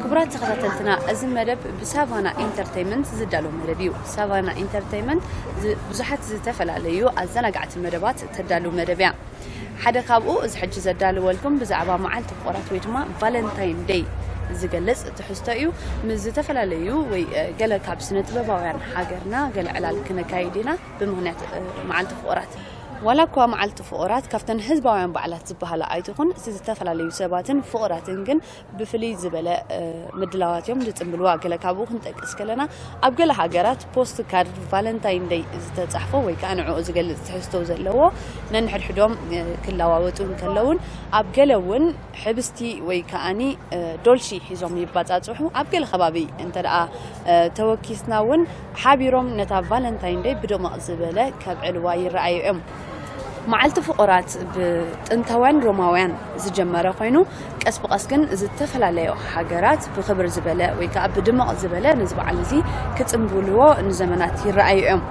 ክቡራት ተኸታተልትና፣ እዚ መደብ ብሳቫና ኢንተርቴይመንት ዝዳሎ መደብ እዩ። ሳቫና ኢንተርቴይመንት ዝ-፣ ብዙሓት ዝተፈላለዩ ኣዘናጋዕቲ መደባት ተዳሉ መደብ እያ። ሓደ ካብኡ እዚ ሕጂ ዘዳልወልኩም ብዛዕባ መዓልቲ ፍቑራት ወይ ድማ ቫለንታይን ደይ ዝገልጽ ትሕዝቶ እዩ። ምስ ዝተፈላለዩ ወይ፣ እ፣ ገለ ካብ ስነ ጥበባውያን ሃገርና ገለ ዕላል ክነካይድ ኢና ብምኽንያት፣ እ፣ መዓልቲ ፍቑራት። ዋላ እኳ መዓልቲ ፍቑራት ካብተን ህዝባውያን በዓላት ዝበሃላ ኣይትኹን፣ እቲ ዝተፈላለዩ ሰባትን ፍቑራትን ግን ብፍልይ ዝበለ፣ እ፣ ምድላዋት እዮም ዝጽምብልዋ። ገለ ካብኡ ክንጠቅስ ከለና፣ ኣብ ገለ ሃገራት ፖስት ካርድ ቫለንታይን ደይ ዝተጻሕፎ ወይ ከኣ ንዕኡ ዝገልጽ ትሕዝቶ ዘለዎ ነንሕድሕዶም፣ እ፣ ክለዋወጡ እንከለውን፣ ኣብ ገለ እውን ሕብስቲ ወይ ከኣኒ፣ እ፣ ዶልሺ ሒዞም ይባጻጽሑ። ኣብ ገለ ከባቢ እንተ ደኣ፣ እ፣ ተወኪስና እውን ሓቢሮም ነታ ቫለንታይን ደይ ብድምቕ ዝበለ ከብዕልዋ ይረኣዩ እዮም። መዓልቲ ፍቑራት ብጥንታውያን ሮማውያን ዝጀመረ ኮይኑ፣ ቀስ ብቐስ ግን ዝተፈላለዮ ሃገራት ብኽብር ዝበለ ወይ ከኣ ብድምቕ ዝበለ ነዚ በዓል እዚ ክጽንብልዎ ንዘመናት ይረኣዩ እዮም።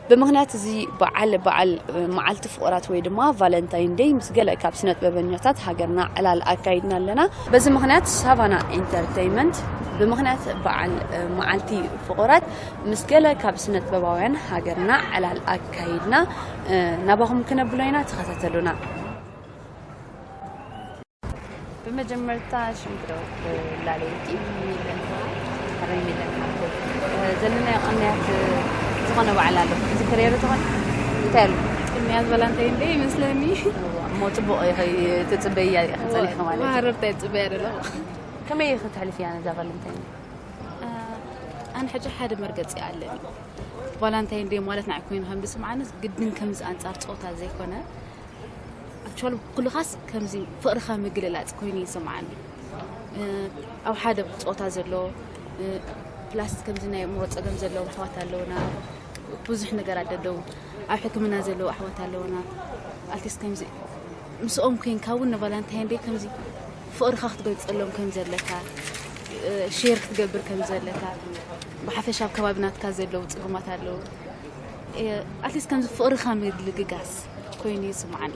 ብምኽንያት እዚ በዓል፣ በዓል መዓልቲ ፍቑራት ወይ ድማ ቫለንታይን ደይ ምስ ገለ ካብ ስነ ጥበበኛታት ሃገርና ዕላል ኣካይድና ኣለና። በዚ ምኽንያት ሳቫና ኢንተርተይመንት ብምኽንያት በዓል መዓልቲ ፍቑራት ምስ ገለ ካብ ስነ ጥበባውያን ሃገርና ዕላል ኣካይድና፣ እ፣ ናባኹም ክነብሎ ኢና። ተኸታተሉና። ብመጀመርታ ሽምግሎ ላለይቲ ሚለን፣ ረ ሚለን፣ እ፣ ዘለናዮ ቅንያት ዝኾነ በዓል ኣሎ። እዚ ከረየሩ ትኾን? እንታይ ኣሎ? ቅንያት ቫላንታይን ደይ ይመስለኒ። እዋ፣ እሞ ጽቡቕ ኢኺ ትጽበያ ኢኺ ጸኒሕኺ ማለት እዩ። ማህረርታ ይጽበያ ደሎ። ከመይ ኢኺ ተሕልፍያ ነዛ ቫለንታይን? እ፣ ኣነ ሕጂ ሓደ መርገጺ ኣለኒ። ቫላንታይን ደይ ማለት ንዓይ ኮይኑ ከም ዝስምዓኒ ግድን ከምዚ ኣንጻር ጾታ ዘይኮነ፣ ኣክቹዋሊ ኩልኻስ ከምዚ ፍቕርኻ ምግልላጽ ኮይኑ ይስምዓኒ። እ፣ ኣብ ሓደ ጾታ ዘሎ፣ እ፣ ፕላስ ከምዚ ናይ ኣእምሮ ጸገም ዘለዎም ኣሕዋት ኣለውና። ብዙሕ ነገራት ደለዉ። ኣብ ሕክምና ዘለዉ ኣሕዋት ኣለውና። ኣትሊስት ከምዚ ምስኦም ኮይንካ እውን ንቫላንታይን ደይ ከምዚ ፍቕርኻ ክትገልጸሎም ከም ዘለካ፣ እ፣ ሼር ክትገብር ከም ዘለካ፣ ብሓፈሻ ኣብ ከባቢ ናትካ ዘለዉ ጽጉማት ኣለዉ። እ፣ ኣትሊስት ከምዚ ፍቕርኻ ምልግጋስ ኮይኑ ይስምዓኒ።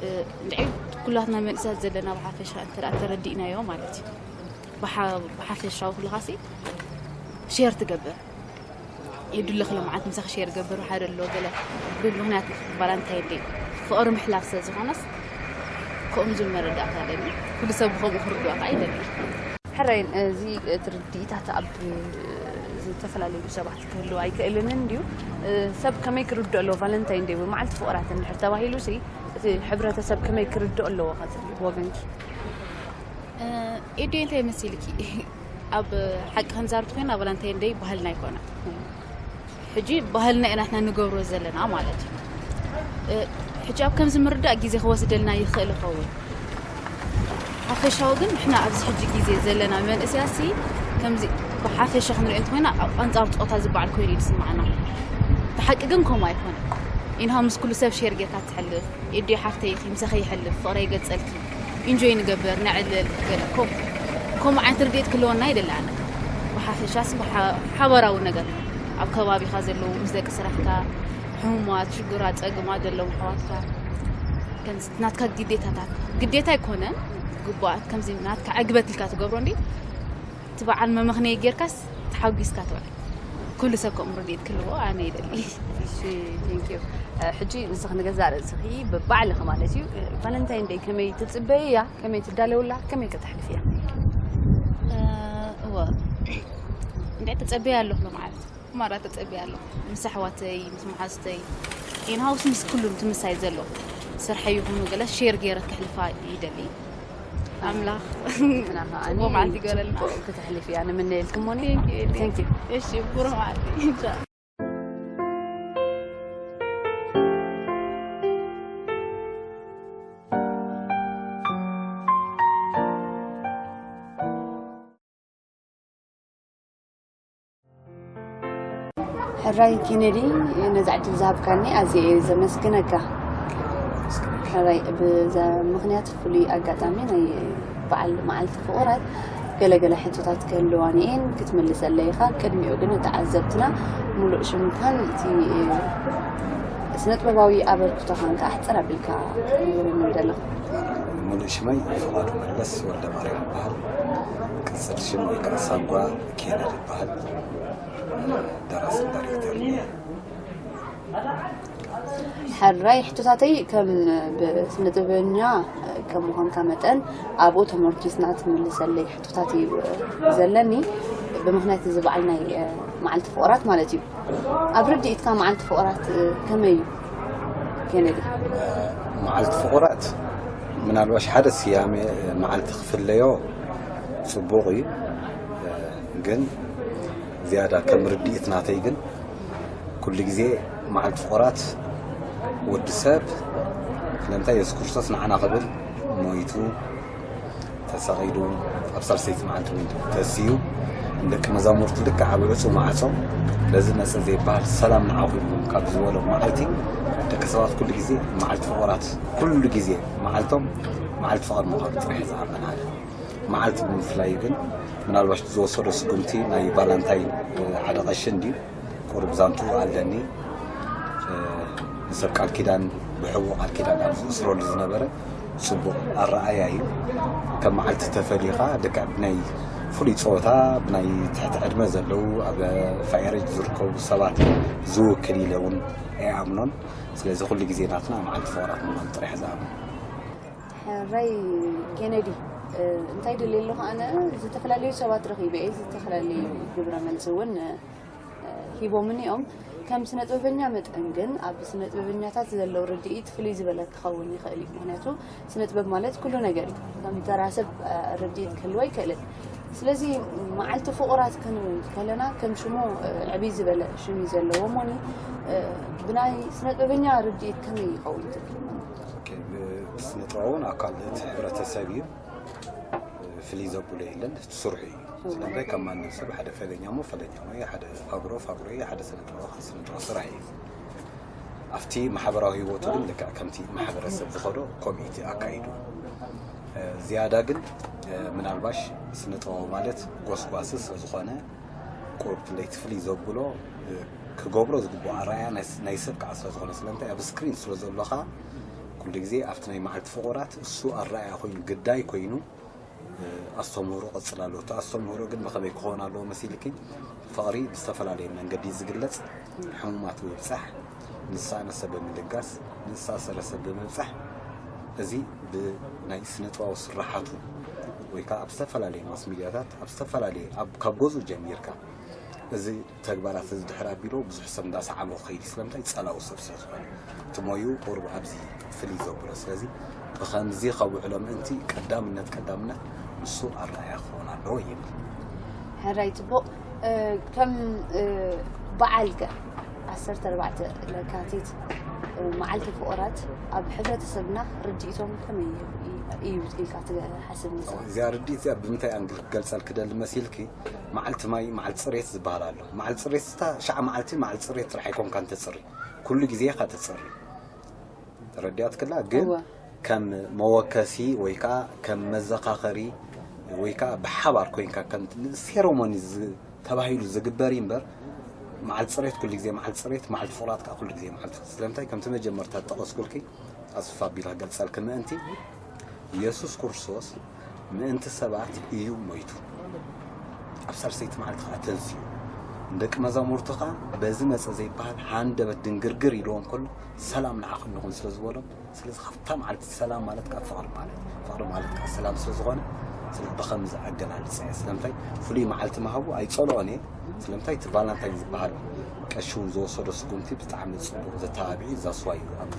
እ፣ እንድዒ ኩላትና መንእሰያት ዘለና ብሓፈሻ እንተ ደኣ ተረዲእናዮ ማለት እዩ። ብሓ-፣ ብሓፈሻዊ ኩልኻሲ ሼር ትገብር። የድለኽ ሎምዓት ምሳኺ ሼር ገብር ሓደ ኣሎ ገለ ብምኽንያት ቫላንታይን ደይ ፍቕሪ ምሕላፍ ስለ ዝኾነስ ከምኡ ዝብል መረዳእታ ኣለኒ። ኩሉ ሰብ ብኸምኡ ክርድኦ ከኣ ይደሊ። ሕራይ፣ እዚ ትርድኢታት ኣብ ዝተፈላለዩ ሰባት ክህልው ኣይክእልን እንድዩ። ሰብ ከመይ ክርድኦ ኣለዎ ቫለንታይን ደይ ወይ መዓልቲ ፍቕራት እንድሕር ተባሂሉ ሲ፣ እቲ ሕብረተሰብ ከመይ ክርድኦ ኣለዎ ከ ትብሊ ብወገንኪ? እ፣ ኤዲ እንታይ መሲልኪ? ኣብ ሓቂ ክንዛረብ ኮይና ቫላንታይን ደይ ባህልና ኣይኮነን። ሕጂ ባህልና ኢና ንሕና ንገብሮ ዘለና ማለት እዩ። እ፣ ሕጂ ኣብ ከምዚ ምርዳእ ግዜ ክወስደልና ይኽእል ይኸውን። ሓፈሻዊ ግን ንሕና ኣብዚ ሕጂ ግዜ ዘለና መንእሰያሲ ከምዚ ብሓፈሻ ክንሪኦ እንተኾይና ኣብ ኣንጻር ጾታ ዝበዓል ኮይኑ እዩ ዝስምዓና። እቲ ሓቂ ግን ከምኡ ኣይኮነን። ኢንሃው ምስ ኩሉ ሰብ ሼር ጌርካ ትሕልፍ። ኤዲ ሓፍተይ ኢኺ፣ ምሳኺ ይሕልፍ፣ ፍቕረይ ይገልጸልኪ፣ ኢንጆይ ንገብር፣ ነዕልል፣ ገለ ከም-፣ ከምኡ ዓይነት ርድኢት ክህልወና ይደሊ ኣነ። ብሓፈሻስ ብሓ-፣ ሓበራዊ ነገር ኣብ ከባቢኻ ዘለዉ፣ ምስ ደቂ ስራሕካ፣ ሕሙማት፣ ሽጉራት፣ ጸግማት ዘለዎም ኣሕዋትካ፣ ከምዚ ናትካ ግዴታታት፣ ግዴታ ኣይኮነን፣ ግቡኣት፣ ከምዚ ናትካ ዕግበት ኢልካ ትገብሮ እንዲ፣ እቲ በዓል መመኽነዪ ጌርካስ ተሓጒስካ ትውዕል። ኩሉ ሰብ ከምኡ ርድኢት ክህልዎ ኣነ ይደሊ። እሺ፣ ቴንክ ዩ። እ፣ ሕጂ ንስኺ ንገዛእ ርእስኺ ብባዕልኺ ማለት እዩ፣ እ፣ ቫለንታይን ደይ ከመይ ትጽበይያ? ከመይ ትዳለውላ? ከመይ ከተሕልፍያ? እ፣ እወ። እንድዒ ተጸብየ ኣለኹ ማለት። ማራ ተጸብየ ኣለኹ። ምስ ኣሕዋተይ፣ ምስ መሓዙተይ፣ ኢንሃውስ ምስ ኩሉ እቲ ምሳይ ዘሎ ስርሐይ ይኹኑ ገለ ሼር ገይረ ከሕልፋ ይደሊ። ኣምላኽ ንሕና ከኣ ጽቡቕ መዓልቲ ይገረልና። ጽቡቕ ክተሕልፍያ ንምነየልክሞ። ቴንክ ዩ፣ ቴንክ ዩ። እሺ፣ ብሩኽ መዓልቲ። ሕራይ ኬነዲ፣ ነዚ ዕድል ዝሃብካኒ ኣዝየ እየ ዘመስግነካ። ሕራይ፣ ብዛ ምኽንያት ፍሉይ ኣጋጣሚ ናይ በዓል መዓልቲ ፍቑራት ገለ ገለ ሕቶታት ክህልዋኒ እየን፣ ክትምልሰለይ ኢኻ። ቅድሚኡ ግን ንተዓዘብትና ምሉእ ሽምካን እቲ ስነ ጥበባዊ ኣበርክቶኻን ከኣ ኣሕጽር ኣቢልካ ክትነግረኒ ምደለኻ። ሙሉእ ሽመይ ፍቓዱ መለስ ወልደ ማርያም ይበሃል። ቅጽል ሽም ወይ ከዓ ሳጓ ኬነድ ይበሃል። ደራስን ዳይሬክተርን እየ። ሕራይ ሕቶታተይ ከም ብስነ ጥበበኛ ከም ምዃንካ መጠን ኣብኡ ተመርኪስና ትምልሰለይ ሕቶታት እዩ ዘለኒ። ብምኽንያት እዚ በዓል ናይ መዓልቲ ፍቑራት ማለት እዩ። ኣብ ርድኢትካ መዓልቲ ፍቑራት ከመይ እዩ ኬነዲ? መዓልቲ ፍቑራት ምናልባሽ ሓደ ስያሜ መዓልቲ ክፍለዮ ጽቡቕ እዩ። ግን ዝያዳ ከም ርድኢት ናተይ ግን ኩሉ ግዜ መዓልቲ ፍቑራት ወዲ ሰብ ስለምንታይ የሱስ ክርስቶስ ንዓና ክብል ሞይቱ ተሰቒሉ ኣብ ሳልሰይቲ መዓልቲ እውን ተስዩ ንደቂ መዛሙርቱ ልክዕ ኣብ ዕፁ ማዕፆ በዚ መፀ ዘይበሃል ሰላም ንዓኹም ይኹን ካብ ዝበሎ መዓልቲ ደቂ ሰባት ኩሉ ግዜ መዓልቲ ፍቑራት ኩሉ ግዜ መዓልቶም መዓልቲ ፍቕሪ ምዃኑ ጥራሕ እዩ ዝኣመን ኣነ። መዓልቲ ብምፍላይ ግን ምናልባሽ ዝወሰዶ ስጉምቲ ናይ ቫላንታይን ሓደ ቀሺ እንድዩ ቁሩብ ዛንቱ ኣለኒ። ንሰብ ቃል ኪዳን ብሕቡእ ቃል ኪዳን ኣብ ዝእስረሉ ዝነበረ ፅቡቕ ኣረኣያ እዩ። ከም መዓልቲ ተፈሊኻ ልክዕ ብናይ ፍሉይ ፀወታ ብናይ ትሕቲ ዕድመ ዘለዉ ኣብ ፋየረጅ ዝርከቡ ሰባት ዝውክል ኢለ እውን ኣይኣምኖን። ስለዚ ኩሉ ግዜ ናትና መዓልቲ ፍቕራት ምዃኑ ጥራሕ ዝኣምን። ሕራይ ኬነዲ እንታይ ደልየ ኣለኹ ኣነ ዝተፈላለዩ ሰባት ረኺበ እየ። ዝተፈላለዩ ግብረ መልሲ እውን ሂቦምኒ እዮም። ከም ስነ ጥበበኛ መጠን ግን ኣብ ስነ ጥበበኛታት ዘሎ ርድኢት ፍልይ ዝበለ ክኸውን ይኽእል እዩ። ምክንያቱ ስነ ጥበብ ማለት ኩሉ ነገር እዩ። ከም ተራ ሰብ ርድኢት ክህልዎ ኣይክእልን። ስለዚ መዓልቲ ፍቑራት ክንብል ከለና ከም ሽሙ ዕብይ ዝበለ ሽም እዩ ዘለዎ እሞኒ ብናይ ስነ ጥበበኛ ርድኢት ከመይ ይኸውን ትብል? ስነ ጥበብ እውን ኣካል እቲ ሕብረተሰብ እዩ። ፍልይ ዘብሎ የለን፣ እቲ ስርሑ እዩ። ስለምንታይ ከም ማንም ሰብ ሓደ ፈለኛ እሞ ፈለኛ ነው፣ ሓደ ፋጉሮ ፋጉሮ እዩ፣ ሓደ ስነ ጥበብ ከዓ ስነ ጥበብ ስራሕ እዩ። ኣብቲ ማሕበራዊ ህይወቱ ግን ልክዕ ከምቲ ማሕበረሰብ ዝኸዶ ኮሚቲ ኣካይዱ። ዝያዳ ግን ምናልባሽ ስነ ጥበብ ማለት ጎስጓሲ ስለዝኾነ ቁርብ ክንደይ ትፍልይ ዘብሎ ክገብሮ ዝግብኦ ኣረኣያ ናይ ሰብ ከዓ ስለዝኾነ ስለምንታይ ኣብ ስክሪን ስለዘሎኻ ኩሉ ግዜ ኣብቲ ናይ መዓልቲ ፍቑራት እሱ ኣረኣያ ኮይኑ ግዳይ ኮይኑ ኣስተምህሮ ቀፅል ኣለዎ። እቲ ኣስተምህሮ ግን ብኸመይ ክኸውን ኣለዎ መሲልኪ? ፍቕሪ ብዝተፈላለየ መንገዲ እዩ ዝግለፅ። ሕሙማት ምብፃሕ፣ ንዝሰኣነ ሰብ ብምልጋስ፣ ንዝተኣሰረ ሰብ ብምብፃሕ፣ እዚ ብናይ ስነ ጥበባዊ ስራሓቱ ወይ ከዓ ኣብ ዝተፈላለየ ማስ ሚድያታት ኣብ ዝተፈላለየ ካብ ገዝኡ ጀሚርካ እዚ ተግባራት እዚ ድሕር ኣቢሉ ብዙሕ ሰብ እንዳሰዓቦ ክኸይድ እዩ። ስለምንታይ? ጸላዊ ሰብ ስለ ዝኾነ። እቲ ሞይኡ ቁሩብ ኣብዚ ፍልይ ዘብሎ። ስለዚ ብኸምዚ ከውዕሎ ምእንቲ ቀዳምነት ቀዳምነት ንሱ ኣረኣያ ክኸውን ኣለዎ ይብል። ሕራይ ጽቡቕ። ከም በዓል ከ ዓሰርተ ኣርባዕተ ለካቲት መዓልቲ ፍቑራት ኣብ ሕብረተሰብና ርድኢቶም ከመይ እዩ ኢልካ ትሓስብ? ንስኻ እዚኣ ርድኢት እዚኣ ብምንታይ ኣንግል ክገልጸልኪ ደሊ መሲልኪ? መዓልቲ ማይ መዓልቲ ፅሬት ዝበሃል ኣሎ። መዓልቲ ፅሬት ስታ ሻዕ መዓልቲ መዓልቲ ፅሬት ጥራሕ ኣይኮንካን ተፅሪ፣ ኩሉ ግዜ ኢኻ ተፅሪ። ተረዲኣትክላ ግን ከም መወከሲ ወይ ከዓ ከም መዘኻኸሪ ወይ ከዓ ብሓባር ኮይንካ ከም ሴረሞኒ ተባሂሉ ዝግበር እዩ እምበር መዓልቲ ፅሬት ኩሉ ግዜ መዓልቲ ፅሬት፣ መዓልቲ ፍቑራት ከዓ ኩሉ ግዜ መዓልቲ። ስለምንታይ ከምቲ መጀመርታ ዝጠቐስኩልኪ ኣስፍፍ ኣቢለ ክገልፀልኪ ምእንቲ የሱስ ክርስቶስ ምእንቲ ሰባት እዩ ሞይቱ። ኣብ ሳልሰይቲ መዓልቲ ከዓ ተንሲኡ። ንደቂ መዛሙርቱ ከዓ በዚ መፀ ዘይበሃል ሃንደበት ድንግርግር ኢልዎም ከሎ ሰላም ንዓኹም ይኹን ስለ ዝበሎም፣ ስለዚ ካብታ መዓልቲ ሰላም ማለት ከዓ ፍቕሪ ማለት ፍቕሪ ማለት ከዓ ሰላም ስለ ዝኾነ ስለ ብኸምዚ ኣገላልፀ እየ። ስለምንታይ ፍሉይ መዓልቲ ምሃቡ ኣይፀልኦን እየ። ስለምንታይ እቲ ቫላንታይን ዝበሃል ቀሺ እውን ዝወሰዶ ስጉምቲ ብጣዕሚ ፅቡቕ ዘተባብዒ እዛ ስዋ እዩ ኣብ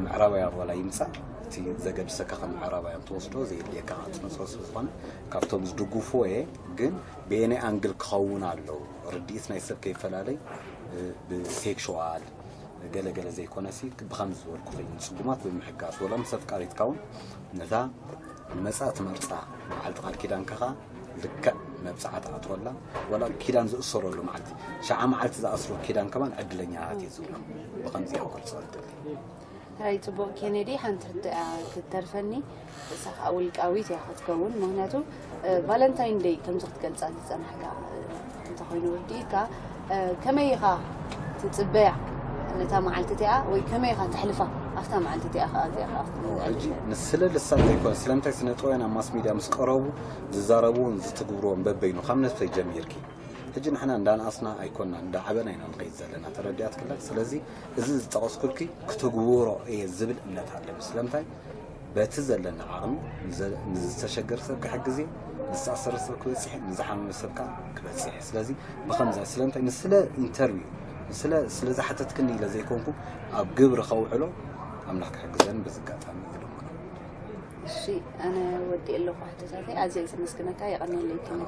ምዕራባውያን ዋላ ይምፃእ እቲ ዘገድሰካ ከም ምዕራባውያን ትወስዶ ዘየድልየካ ከዓ ትነፅሮ ስለዝኾነ ካብቶም ዝድግፍዎ እየ። ግን ብየናይ ኣንግል ክኸውን ኣለዎ ርድኢት ናይ ሰብ ከይፈላለይ ብሴክሽዋል ገለ ገለ ዘይኮነሲ ብኸምዚ ዝበልኩ ኮይኑ ፅጉማት ብምሕጋዝ ወላ ምስ ኣፍቃሪትካ እውን ነታ ንመፃ ትመርፃ መዓልቲ ቃል ኪዳንካ ከዓ ልክዕ መብፅዓ ትኣትወላ ወላ ኪዳን ዝእሰረሉ መዓልቲ ሸዓ መዓልቲ ዝኣስሮ ኪዳን ከማን ዕድለኛታት እዩ ዝብሎ ብኸምዚ እያ ክገልፆ ዝደሊ። ሕራይ ጽቡቕ ኬኔዲ፣ ሓንቲ ሕቶ እያ ክትተርፈኒ፣ እሳ ኸኣ ውልቃዊት እያ ክትከውን፣ ምኽንያቱ ቫለንታይን ደይ ከምዚ ክትገልጻ ዝጸናሕካ እንተኾይኑ ርድኢትካ፣ ከመይ ኢኻ ትጽበያ? ነታ መዓልቲ እቲኣ ወይ ከመይ ኢኻ ተሕልፋ? ኣብታ መዓልቲ እቲኣ ከኣ እዚኣ ከኣ ኣብቲ መዓልቲ ሕጂ ንስለ ልሳን ዘይኮነ ስለምንታይ ስነ ጥበባውያን ኣብ ማስ ሚድያ ምስ ቀረቡ ዝዛረብዎን ዝትግብርዎን በበይኑ ካብ ነፍሰይ ጀሚርኪ ሕጂ ንሕና እንዳንኣስና ኣይኮንና እንዳዓበና ኢና ንኸይድ ዘለና ተረዲኣትክላ ስለዚ እዚ ዝጠቐስኩልኪ ክትግብሮ እየ ዝብል እምነት ኣለኒ ስለምንታይ በቲ ዘለኒ ዓቕሚ ንዘ- ንዝተሸገረ ሰብ ክሕግዝ እየ ንዝተኣሰረ ሰብ ክበፅሕ እየ ንዝሓመመ ሰብ ከዓ ክበፅሕ እየ ስለዚ ብኸምዚ ስለምንታይ ንስለ ኢንተርቪው ንስለ ስለ ዝሓተትክኒ ኢለ ዘይኮንኩ ኣብ ግብሪ ከውዕሎ ኣምላኽ ክሕግዘኒ በዚ ኣጋጣሚ ይልምኖ እሺ ኣነ ወዲ ኣለኹ ሕቶታተይ ኣዝየ ዘመስግነካ የቐንየለይ ከመይ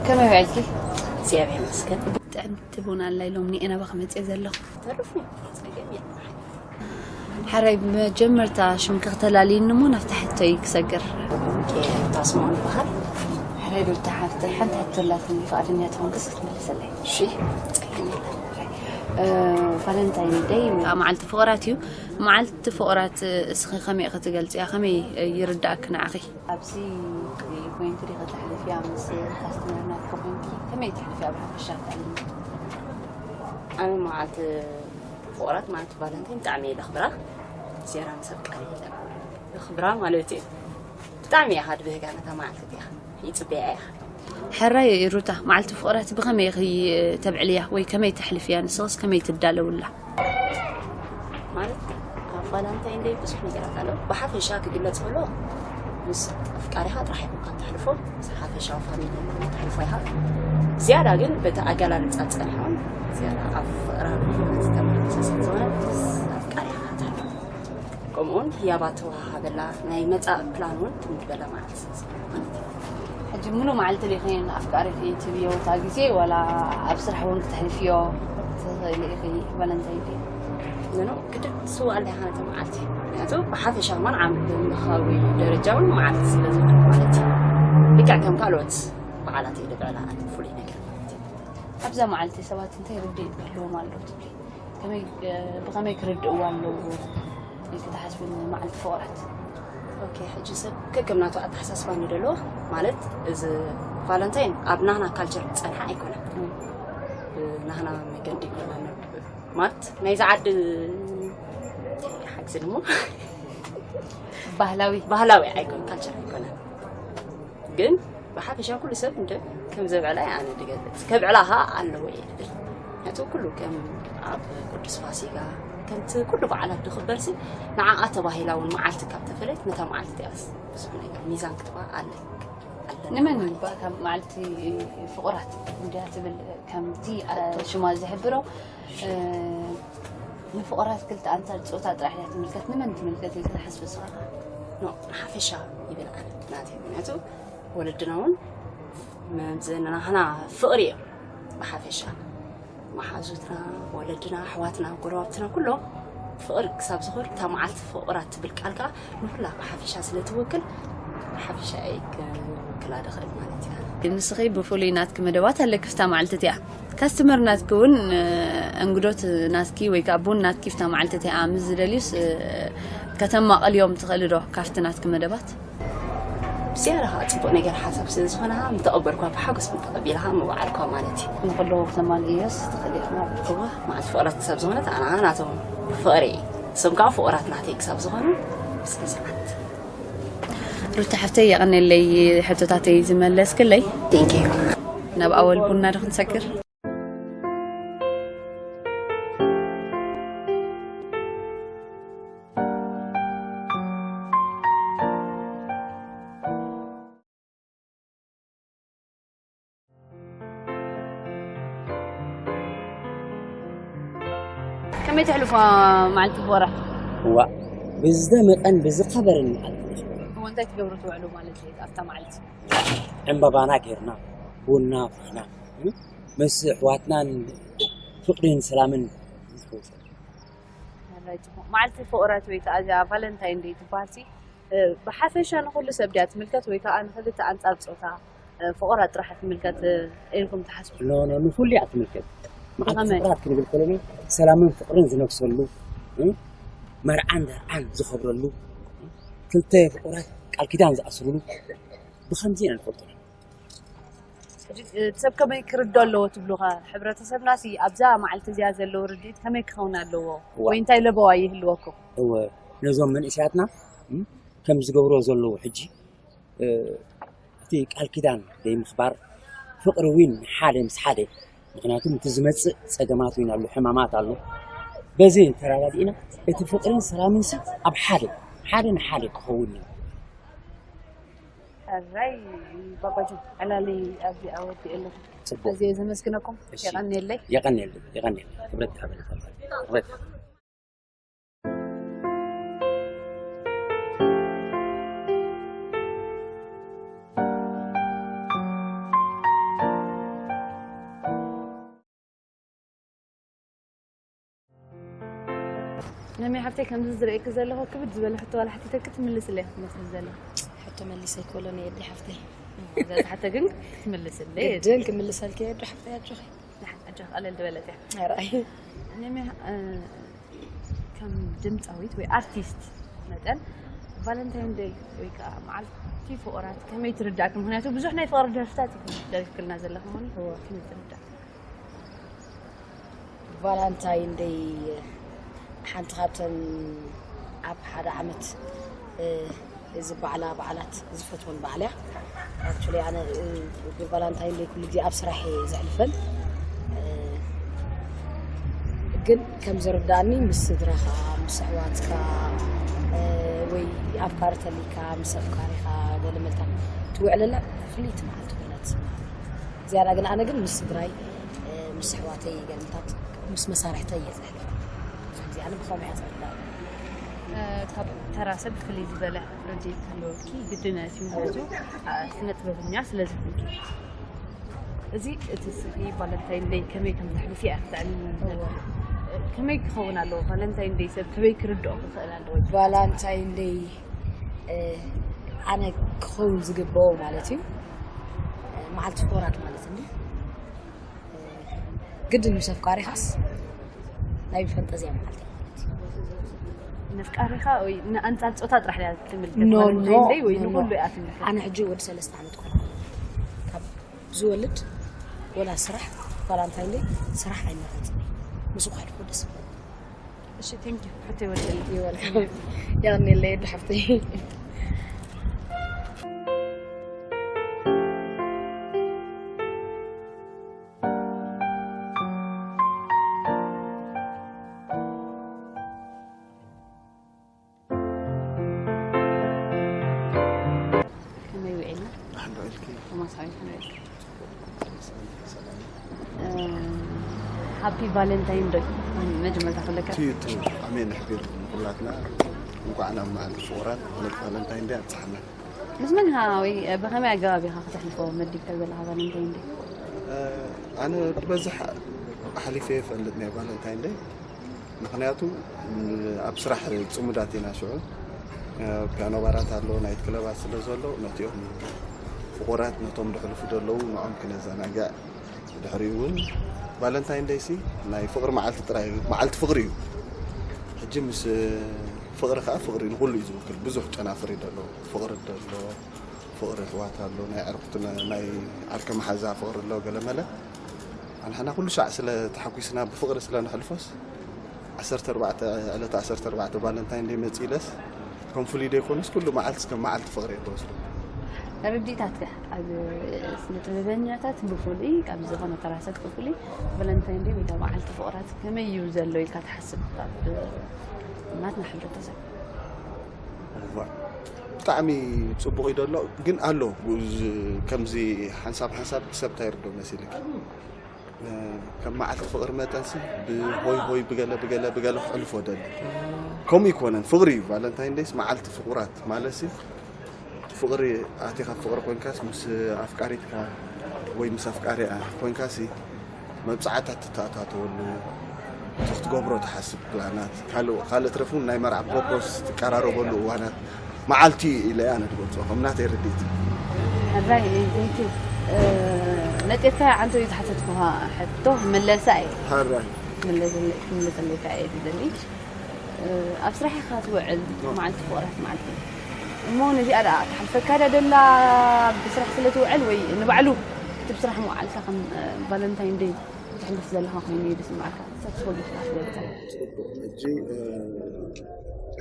ከመይ ውዒልኪ? እግዚኣብሔር ይመስገን። ጥዕምቲ ቡን ኣላ ኢሎም ኒኤ ናባኺ መፅየ ዘለኹ። ተርፍ ጸገም የለን። ሓራይ ብመጀመርታ ሽምኪ ክተላልይኒ እሞ ናብታ ሕቶይ ክሰግር። ኦኬ፣ እታ ስምኦን ይበሃል። ሓራይ ሩታ ሓፍተይ ሓንቲ ሕቶ ኣላትኒ ፍቓደኛ ተኾንክስ ክትመልሰለይ። እሺ፣ ጸገም የለን። ቫለንታይን ደይ እታ መዓልቲ ፍቕራት እዩ። መዓልቲ ፍቕራት እስኺ ከመይ ኢኺ ትገልጽያ? ከመይ ይርዳእኪ ንዓኺ? ኣብዚ ፖይንት ዲኺ ተሕልፍያ ምስ ካስተመር ናትኪ ኮይንኪ ከመይ ተሕልፍያ ብሓፈሻ ተዕልሚ? ኣነ መዓልቲ ፍቑራት ማለት ቫለንታይን ብጣዕሚ እየ ለኽብራ። ዝያዳ ምስ ኣፍቃሪ እየ ለኽብራ ማለት እዩ። ብጣዕሚ እየ ከዓ ድብህጋ ነታ መዓልቲ እቲኣ ይፅበያ እየ። ሕራይ ሩታ መዓልቲ ፍቑራት ብኸመይ ኢኺ ተብዕልያ ወይ ከመይ ተሕልፍያ ንስኽስ ከመይ ትዳለውላ? ማለት ኣብ ቫላንታይን ደይ ብዙሕ ነገራት ኣሎ። ብሓፈሻ ክግለፅ ከሎ ምስ ኣፍቃሪኻ ጥራሕ ኢኹም ካብ ተሕልፎ ምስ ሓፈሻዊ ፋሚሊ እውን ተሕልፎ ኢኻ። ዝያዳ ግን በቲ ኣገላልፃ ፀኒሖም ዝያዳ ኣብ ፍቕራ ዝተመርኮሰ ስለዝኾነ ምስ ኣፍቃሪኻ ተሕልፎ። ከምኡውን ህያባት ተወሃሃበላ ናይ መፃእ ፕላን እውን ትምድበላ ማለት እዩ። ሕጂ ሙሉእ መዓልቲ ዲኺ ንኣፍቃሪኺ ትብዮ እታ ግዜ ዋላ ኣብ ስራሕ እውን ክተሕልፍዮ ትኽእሊ ኢኺ ቫለንታይን ደይ? ኖ ኖ ግድን ትስውኣላ ኢኻ ነቲ መዓልቲ ምክንያቱ ብሓፈሻ እማ ንዓመት ብምልኻዊ ደረጃ እውን መዓልቲ ስለ ዝኾነ ማለት እዩ። ልክዕ ከም ካልኦት በዓላት እየ ልብዕላ ኣነ ፍሉይ ነገር ማለት እዩ። ኣብዛ መዓልቲ ሰባት እንታይ ርድኢት ክህልዎም ኣለዎ ትብሊ? ከመይ ብኸመይ ክርድእዋ ኣለዎ ኢልኪ ትሓስቢ ንመዓልቲ ፍቑራት? ኦኬ ሕጂ ሰብ ከከም ናቱ ኣተሓሳስባ ንደሎ ማለት እዚ ቫለንታይን ኣብ ናህና ካልቸር ዝፀንሓ ኣይኮነን ብናህና መገዲ ይኮና ማለት ናይዚ ዓዲ ሓግዝን እሞ ባህላዊ ባህላዊ ኣይኮን ካልቸር ኣይኮነን ግን ብሓፈሻ ኩሉ ሰብ እንደ ከም ዘብዕላ ኣነ ድገልፅ ከብዕላ ከዓ ኣለዎ እየ ድብል ነቲ ኩሉ ከም ኣብ ቅዱስ ፋሲጋ ከምቲ ኩሉ በዓላት ድኽበርሲ ንዓኣ ተባሂላ እውን መዓልቲ ካብ ተፈለየት ነታ መዓልቲ እቲኣስ ብዙሕ ነገር ሚዛን ክትባ ኣለ ኣለና ንመን ማለት እዩ። ካብ መዓልቲ ፍቑራት እንድያ ትብል ከምቲ አ፣ ሽማ ዝሕብሮ እ፣ ንፍቑራት ክልተ ኣንጻር ፆታ ጥራሕ እያ ትምልከት ንመን ትምልከት ኢልካ ትሓስብ ንስኻ ከ? ኖ ንሓፈሻ ይብል ኣነ ናተይ ምክንያቱ ወለድና እውን መምዘንናና ፍቕሪ እዮም ብሓፈሻ መሓዙትና ወለድና ኣሕዋትና ጎረባብትና ኩሎም ፍቕሪ ክሳብ ዝኽእል እታ መዓልቲ ፍቑራት ትብል ቃል ከዓ ንኩላ ብሓፈሻ ስለ ትውክል ብሓፈሻ እየ ክውክላ ድኽእል ማለት ኢና ንስኺ ብፍሉይ ናትኪ መደባት ኣለኪ ፍታ መዓልቲ እቲኣ ካስተመር ናትኪ እውን እንግዶት ናትኪ ወይ ከዓ ቡን ናትኪ ፍታ መዓልቲ እቲኣ ምስ ዝደልዩስ ከተማቐልዮም ትኽእሊ ዶ ካብቲ ናትኪ መደባት? ብዝያዳ ከዓ ፅቡቅ ነገር ሓሳብ ስለ ዝኾነ ከዓ ምተቐበልኳ ብሓጎስ ምተቐቢልካ ምበዓልኳ ማለት እዩ። ንኩሉ ክተማልእዮስ ትኽእል ኢኻ ማለት እዩ። እዋ መዓልቲ ፍቕራት ክሳብ ዝኾነት ኣና ናቶም ፍቕሪ እየ። እሶም ከዓ ፍቑራት ናተይ ክሳብ ዝኾኑ ብስነ ስርዓት ሩታ ሓፍተይ የቐነለይ ሕቶታተይ ዝመለስክለይ። Thank you። ናብ ኣወል ቡና ዶ ክንሰግር? ከመይ ተሕልፎ መዓልቲ ፍቕራ? እዋ ብዝደመቀን ብዝኸበረን መዓልቲ እሞ እንታይ ትገብሩ ትውዕሉ ማለት እዩ ኣብታ መዓልቲ? ዕምባባና ጌርና ቡና ኣፍሊሕና ምስ ኣሕዋትናን ፍቕሪን ሰላምን ንሕውሰ መዓልቲ ፍቕራት ወይ ከዓ እዚኣ ቫለንታይን ደይ ትበሃል ሲ ብሓፈሻ ንኩሉ ሰብ ድያ ትምልከት ወይ ከዓ ንክልተ ኣንፃር ፆታ ፍቑራት ጥራሕ ትምልከት ኢልኩም ትሓስቡ? ኖ ኖ ንኹሉ እያ ትምልከት። መዓልቲ ብኸመይ? ፍቑራት ክንብል ከለና ሰላምን ፍቕርን ዝነግሰሉ እ? መርዓን ደርዓን ዝኸብረሉ ክልተ ፍቑራት ቃል ኪዳን ዝኣስርሉ ብኸምዚ ኢና ንፈልጦ። ሕጂ እቲ ሰብ ከመይ ክርዶ ኣለዎ ትብሉኻ? ሕብረተሰብናሲ ኣብዛ መዓልቲ እዚኣ ዘለዎ ርድኢት ከመይ ክኸውን ኣለዎ? እዋ። ወይ እንታይ ለበዋ ይህልወኩም? እወ ነዞም መንእሰያትና እ? ከም ዝገብሮ ዘለዉ ሕጂ እ፣ እቲ ቃል ኪዳን ዘይምኽባር ፍቕሪ እውን ሓደ ምስ ሓደ ምክንያቱ እቲ ዝመፅእ ፀገማት እውን ኣሎ ሕማማት ኣሎ በዚ ተረዳዲእና እቲ ፍቕርን ሰላምን ሲ ኣብ ሓደ ሓደ ንሓደ ክኸውን እዩ ሕራይ ባባጆ ዕላሊ ኣብዚ ኣወዲእ ኣለኹ። ፅቡቅ ኣዝየ ዘመስግነኩም። እሺ። የቐንየለይ። የቐንየሉ የቐንየሉ ክብረት ይሃበል ክብረት ነመይ ሓፍተይ ከምዚ ዝርእየኪ ዘለኹ ክብድ ዝበለ ሕቶ ዋላ ሓቲተኪ ትምልስለይ ክትመስሊ ዘለኺ። ሕቶ መሊሰ ይኮሎ ነየዲ ሓፍተይ ዘዝሓተ ግን ክትምልስለይ ግድን ክምልሰልኪ የዲ ሓፍተይ ኣጆኺ ኣጆኺ ቀለል ዝበለት እያ። ኣራይ ነመይ ከም ድምፃዊት ወይ ኣርቲስት መጠን ቫለንታይን ደይ ወይ ከዓ መዓልቲ ፍቑራት ከመይ ትርዳእኪ? ምክንያቱ ብዙሕ ናይ ፍቕሪ ደርፍታት ኢኹም ደሪፍክልና ዘለኹም ሆኒ ከመይ ትርዳእ? ቫላንታይን ደይ ሓንቲ ካብተን ኣብ ሓደ ዓመት እ፣ ዝበዓላ በዓላት ዝፈትወን በዓል እያ። ኣክቹሊ ኣነ እ፣ ብቫላንታይን ደይ ኩሉ ግዜ ኣብ ስራሕ እየ ዘሕልፈን እ፣ ግን ከም ዝርዳእኒ ምስ ስድራኻ ምስ ኣሕዋትካ እ፣ ወይ ኣፍቃሪ ተሊካ ምስ ኣፍቃሪኻ ገለ መልካ ትውዕለላ ፍልይቲ መዓልቲ ኮይና ትስምዓኒ። ዝያዳ ግን ኣነ ግን ምስ ስድራይ እ፣ ምስ ኣሕዋተይ ገለታት ምስ መሳርሕተይ እየ ዘሕልፈ። ብዙሕ ግዜ ኣነ ብኸምኡ እያ ዝርዳእ። ካብ ተራ ሰብ ፍልይ ዝበለ ርድኢት ክህልወኪ ግድን እዩ ምክንያቱ ስነ ጥበበኛ ስለ ዝኾንኪ። እዚ እቲ ስእሊ ቫለንታይን ደይ ከመይ ከም ዘሕልፍ እያ ክትዕልሚ ከመይ ክኸውን ኣለዎ? ቫለንታይን ደይ ሰብ ከመይ ክርድኦ ክኽእል ኣለዎ? ቫላንታይን ደይ እ፣ ኣነ ክኸውን ዝግበኦ ማለት እዩ እ፣ መዓልቲ ፍቑራት ማለት እንዲ ግድን ምስ ኣፍቃሪኻስ ናይ ፈንጠዝያ መዓልቲ ማለት እዩ። ነፍቃሪኻ ወይ ንኣንጻር ጾታ ጥራሕ እያ ትምልከት? ኖ፣ ቫለንታይን ኖ፣ ደይ ወይ ኖ፣ ኖ። ንኹሉ እያ ትምልከት? ኣነ ሕጂ ወዲ ሰለስተ ዓመት ቆልዓ ካብ ዝወልድ ዋላ ስራሕ ቫላንታይን ደይ ስራሕ ኣይመረፅን። ምስኡ ከሕልፎ ደስ ይብል። እሺ ቴንክ ዩ ሕቶ ይወደል ይወልካም ያኔ ለየድ ሓፍተይ ከመይ ውዒልና ደሓን ዶ ኢልኪ? ቶማስ ሓወይ ከመይ ውዒልካ? ሰላም። ሃፒ ቫለንታይን ዶ መጀመርታ ክብለካ ትዩ ትዩ ኣሜን። ንሕቢር ንኩላትና እንኳዕ ናብ መዓልቲ ፍቑራት ዕለት ቫለንታይን ደይ ኣብፅሓና። ምስ መን ኢኻ ወይ ብኸመይ ኣገባብ ኢኻ ከተሕልፎ መዲብካ ዘለኻ ቫለንታይን ደይ? ኣነ ብበዝሕ ሓሊፈ ይፈልጥ ናይ ቫለንታይን ደይ ምክንያቱ ኣብ ስራሕ ፅሙዳት ኢና ሽዑ ፒያኖ ባራት ኣሎ ናይት ክለባት ስለ ዘሎ ነቲኦም ፍቑራት ነቶም ድሕልፉ ዘለዉ ንዖም ክነዘናግዕ ድሕሪኡ እውን ቫለንታይን ደይ ሲ ናይ ፍቕሪ መዓልቲ ጥራይ እዩ መዓልቲ ፍቕሪ እዩ ሕጂ ምስ ፍቕሪ ከዓ ፍቕሪ ንኩሉ እዩ ዝውክል ብዙሕ ጨናፍር እዩ ዘሎ ፍቕሪ ኣሎ ፍቕሪ ኣሕዋት ኣሎ ናይ ዕርክቱ ናይ ዓርከ መሓዛ ፍቕሪ ኣሎ ገለመለ ኣንሕና ኩሉ ሻዕ ስለ ተሓጒስና ብፍቕሪ ስለ ነሕልፎስ ዓሰርተ ኣርባዕተ ዕለት ዓሰርተ ኣርባዕተ ቫለንታይን ደይ መፂእለስ ከም ፍሉይ ደይኮነስ ኩሉ መዓልቲ ከም መዓልቲ ፍቕሪ እየ ዝወስዶ ርዲታት ኣብ ስነ ጥበበኛታት ብፍሉይ ካብ ዝኾነ ተራ ሰብ ብፍሉይ ቫለንታይን ደይ ወይ ከዓ መዓልቲ ፍቕራት ከመይ እዩ ዘሎ ኢልካ ትሓስብ ኣብ ናትና ሕብረተሰብ ብጣዕሚ ፅቡቕ እዩ ዘሎ ግን ኣሎ ከምዚ ሓንሳብ ሓንሳብ ሰብ እንታይ ይርዶ መሲልክ ከም መዓልቲ ፍቕሪ መጠንሲ ብሆይ ሆይ ብገለ ብገለ ብገለ ክሕልፎ ደሊ ከምኡ ይኮነን ፍቕሪ እዩ ቫለንታይን ደይስ መዓልቲ ፍቑራት ማለትሲ ፍቕሪ ኣቲኻ ፍቕሪ ኮንካስ ምስ ኣፍቃሪትካ ወይ ምስ ኣፍቃሪኣ ኮንካሲ መብፅዓታት ትተኣታተወሉ እቲ ክትገብሮ ትሓስብ ፕላናት ካልእ ካልእ ትረፍ እውን ናይ መርዓ ፕሮፖስ ትቀራረበሉ እዋናት መዓልቲ ኢለ እያ ነድገልፆ ከም ናተይ ርድኢት ሕራይ ቴንኪ ነጢፍካ ዓንቶ እዩ ዝሓተትኩኻ ሕቶ መለሳ እየ። ሓራይ መለሰለይ እካ እየ ዝደሊ። ኣብ ስራሕ ኢኻ ትውዕል መዓልቲ ፍቕራት መዓልቲ እሞ ነዚኣ ደኣ ትሓልፈካ ዳ ደላ? ብስራሕ ስለ ትውዕል ወይ ንባዕሉ እቲ ብስራሕ ምውዓልካ ከም ቫለንታይን ደይ ትሕልፍ ዘለኻ ኮይኑ እዩ ዝስምዓካ? ንሳ ትፈልጡ ትሓስበልካ ሕጂ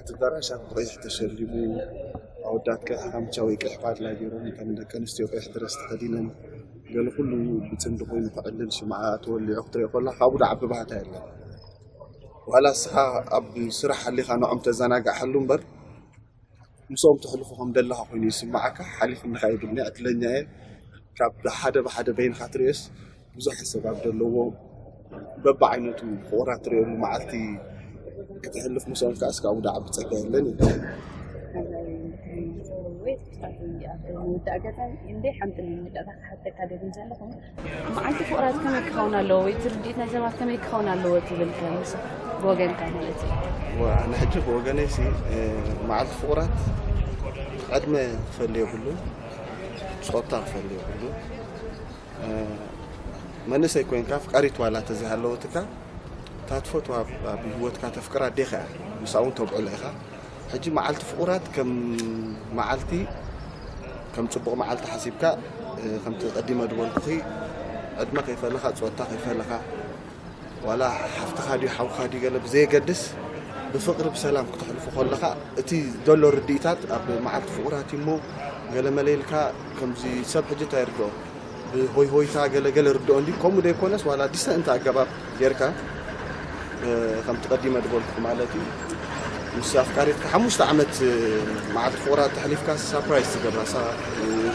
እቲ ዳራሻ ብቐይሕ ተሸሊሙ ኣወዳት ቀይሕ ካምቻ ወይ ቀይሕ ባድላ ገይሮም ከም ደቂ ኣንስትዮ ቀይሕ ድረስ ተኸዲነን ገለ ኩሉ ብፅምዲ ኮይኑ ክዕልል ሽምዓ ተወሊዑ ክትሪኦ ከላ ካብኡ ደዓቢ ባህታ የለን። ዋላ እስኻ ኣብ ስራሕ ሃሊኻ ንዖም ተዘናጋዕሓሉ እምበር ምስኦም ተሕልፎ ከም ደለኻ ኮይኑ ይስምዓካ። ሓሊፍኒ ከይድኒ ዕድለኛ እየ። ካብ ሓደ ብሓደ በይንኻ ትርእዮስ ብዙሕ ሰብ ኣብ ዘለዎ በብዓይነቱ ፍቑራት ትርእየሉ መዓልቲ ክትሕልፍ ምስኦም ከኣ እስካብ ውዳዕ ብጸጋ የለን እዩ። ወይ ንወዲ ኣጋጣሚ እንደ ሓንቲ ንምዳታ ክሓተካ ደሊ ዘለኹ መዓልቲ ፍቕራት ከመይ ክኸውን ኣለዎ ወይ ትርዲት ናይ ሰባት ከመይ ክኸውን ኣለዎ ትብል ከምስ ብወገንካ ማለት እዩ። ኣነ ሕጂ ብወገነይ ሲ መዓልቲ ፍቑራት ዕድመ ክፈል የብሉ፣ ጾታ ክፈል የብሉ። መንእሰይ ኮይንካ ኣፍቃሪት ዋላ ተዘይሃለወትካ እታ ትፈትዋ ኣብ ህይወትካ ተፍቅራ ኣዴኻ እያ። ምስኣ እውን ተብዕሎ ኢኻ። ሕጂ መዓልቲ ፍቑራት ከም መዓልቲ ከም ፅቡቕ መዓልቲ ሓሲብካ ከምቲ ቀዲመ ዝበልኩኺ ዕድመ ከይፈለኻ ፆታ ከይፈለኻ ዋላ ሓፍትኻ ድዩ ሓውካ ድዩ ገለ ብዘየገድስ ብፍቕሪ ብሰላም ክተሕልፎ ከለኻ እቲ ዘሎ ርድኢታት ኣብ መዓልቲ ፍቑራት እሞ ገለመለ ኢልካ ከምዚ ሰብ ሕጂ እንታይ ይርድኦ ብሆይ ሆይታ ገለ ገለ ርድኦ እንዲ ከምኡ ዘይኮነስ ዋላ ዲሰንት ኣገባብ ጌርካ ከምቲ ቀዲመ ዝበልኩ ማለት እዩ ምስ ኣፍቃሪትካ ሓሙሽተ ዓመት መዓልቲ ፍቑራት ተሕሊፍካ ሳፕራይዝ ትገብራ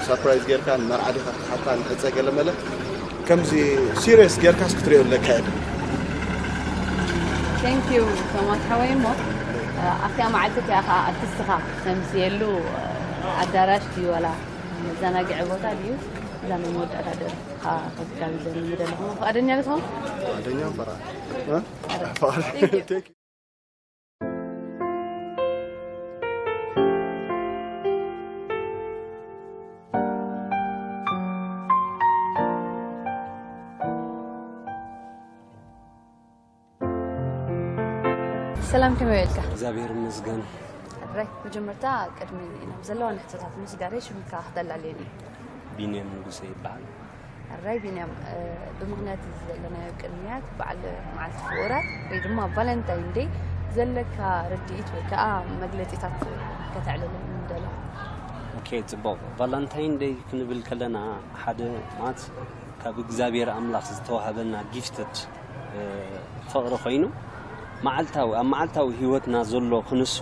ሳፕራይዝ ጌርካ ንመርዓ ዲኻ ክትሓታ ንሕፀ ገለመለ ከምዚ ሲሪየስ ጌርካስ ክትሪኦ ኣለካ እየ Thank you so much ሓወይ እሞ ኣብቲኣ መዓልቲ እቲኣ ከዓ ኣርቲስትኻ ተምስየሉ ኣዳራሽ ድዩ ዋላ መዘናግዒ ቦታ ድዩ እዛ ናይ መወዳእታ ደርፍኻ ከጋብዘኒ ምደለኹ ፍቓደኛ ዶ ትኸውን? ፍቓደኛ ፈራ ሰላም ከመይ ውዒልካ? እግዚኣብሔር ይመስገን። ሕራይ መጀመርታ ቅድሚ ናብ ዘለዋ ንሕቶታት ምስጋደይ ሽምካ ክተላልየኒ። ቢንያም ንጉሰ ይበሃል። ሕራይ ቢንያም ብምኽንያት እዚ ዘለናዮ ቅድምያት በዓል መዓልቲ ፍቑራት ወይ ድማ ቫለንታይን ደይ ዘለካ ርድኢት ወይ ከዓ መግለፂታት ከተዕልልን ንደሎ። ኦኬ ጽቡቕ። ቫለንታይን ደይ ክንብል ከለና ሓደ ማለት ካብ እግዚኣብሔር ኣምላኽ ዝተዋህበና ጊፍትድ ፍቕሪ ኮይኑ መዓልታዊ ኣብ መዓልታዊ ህይወትና ዘሎ ክንሱ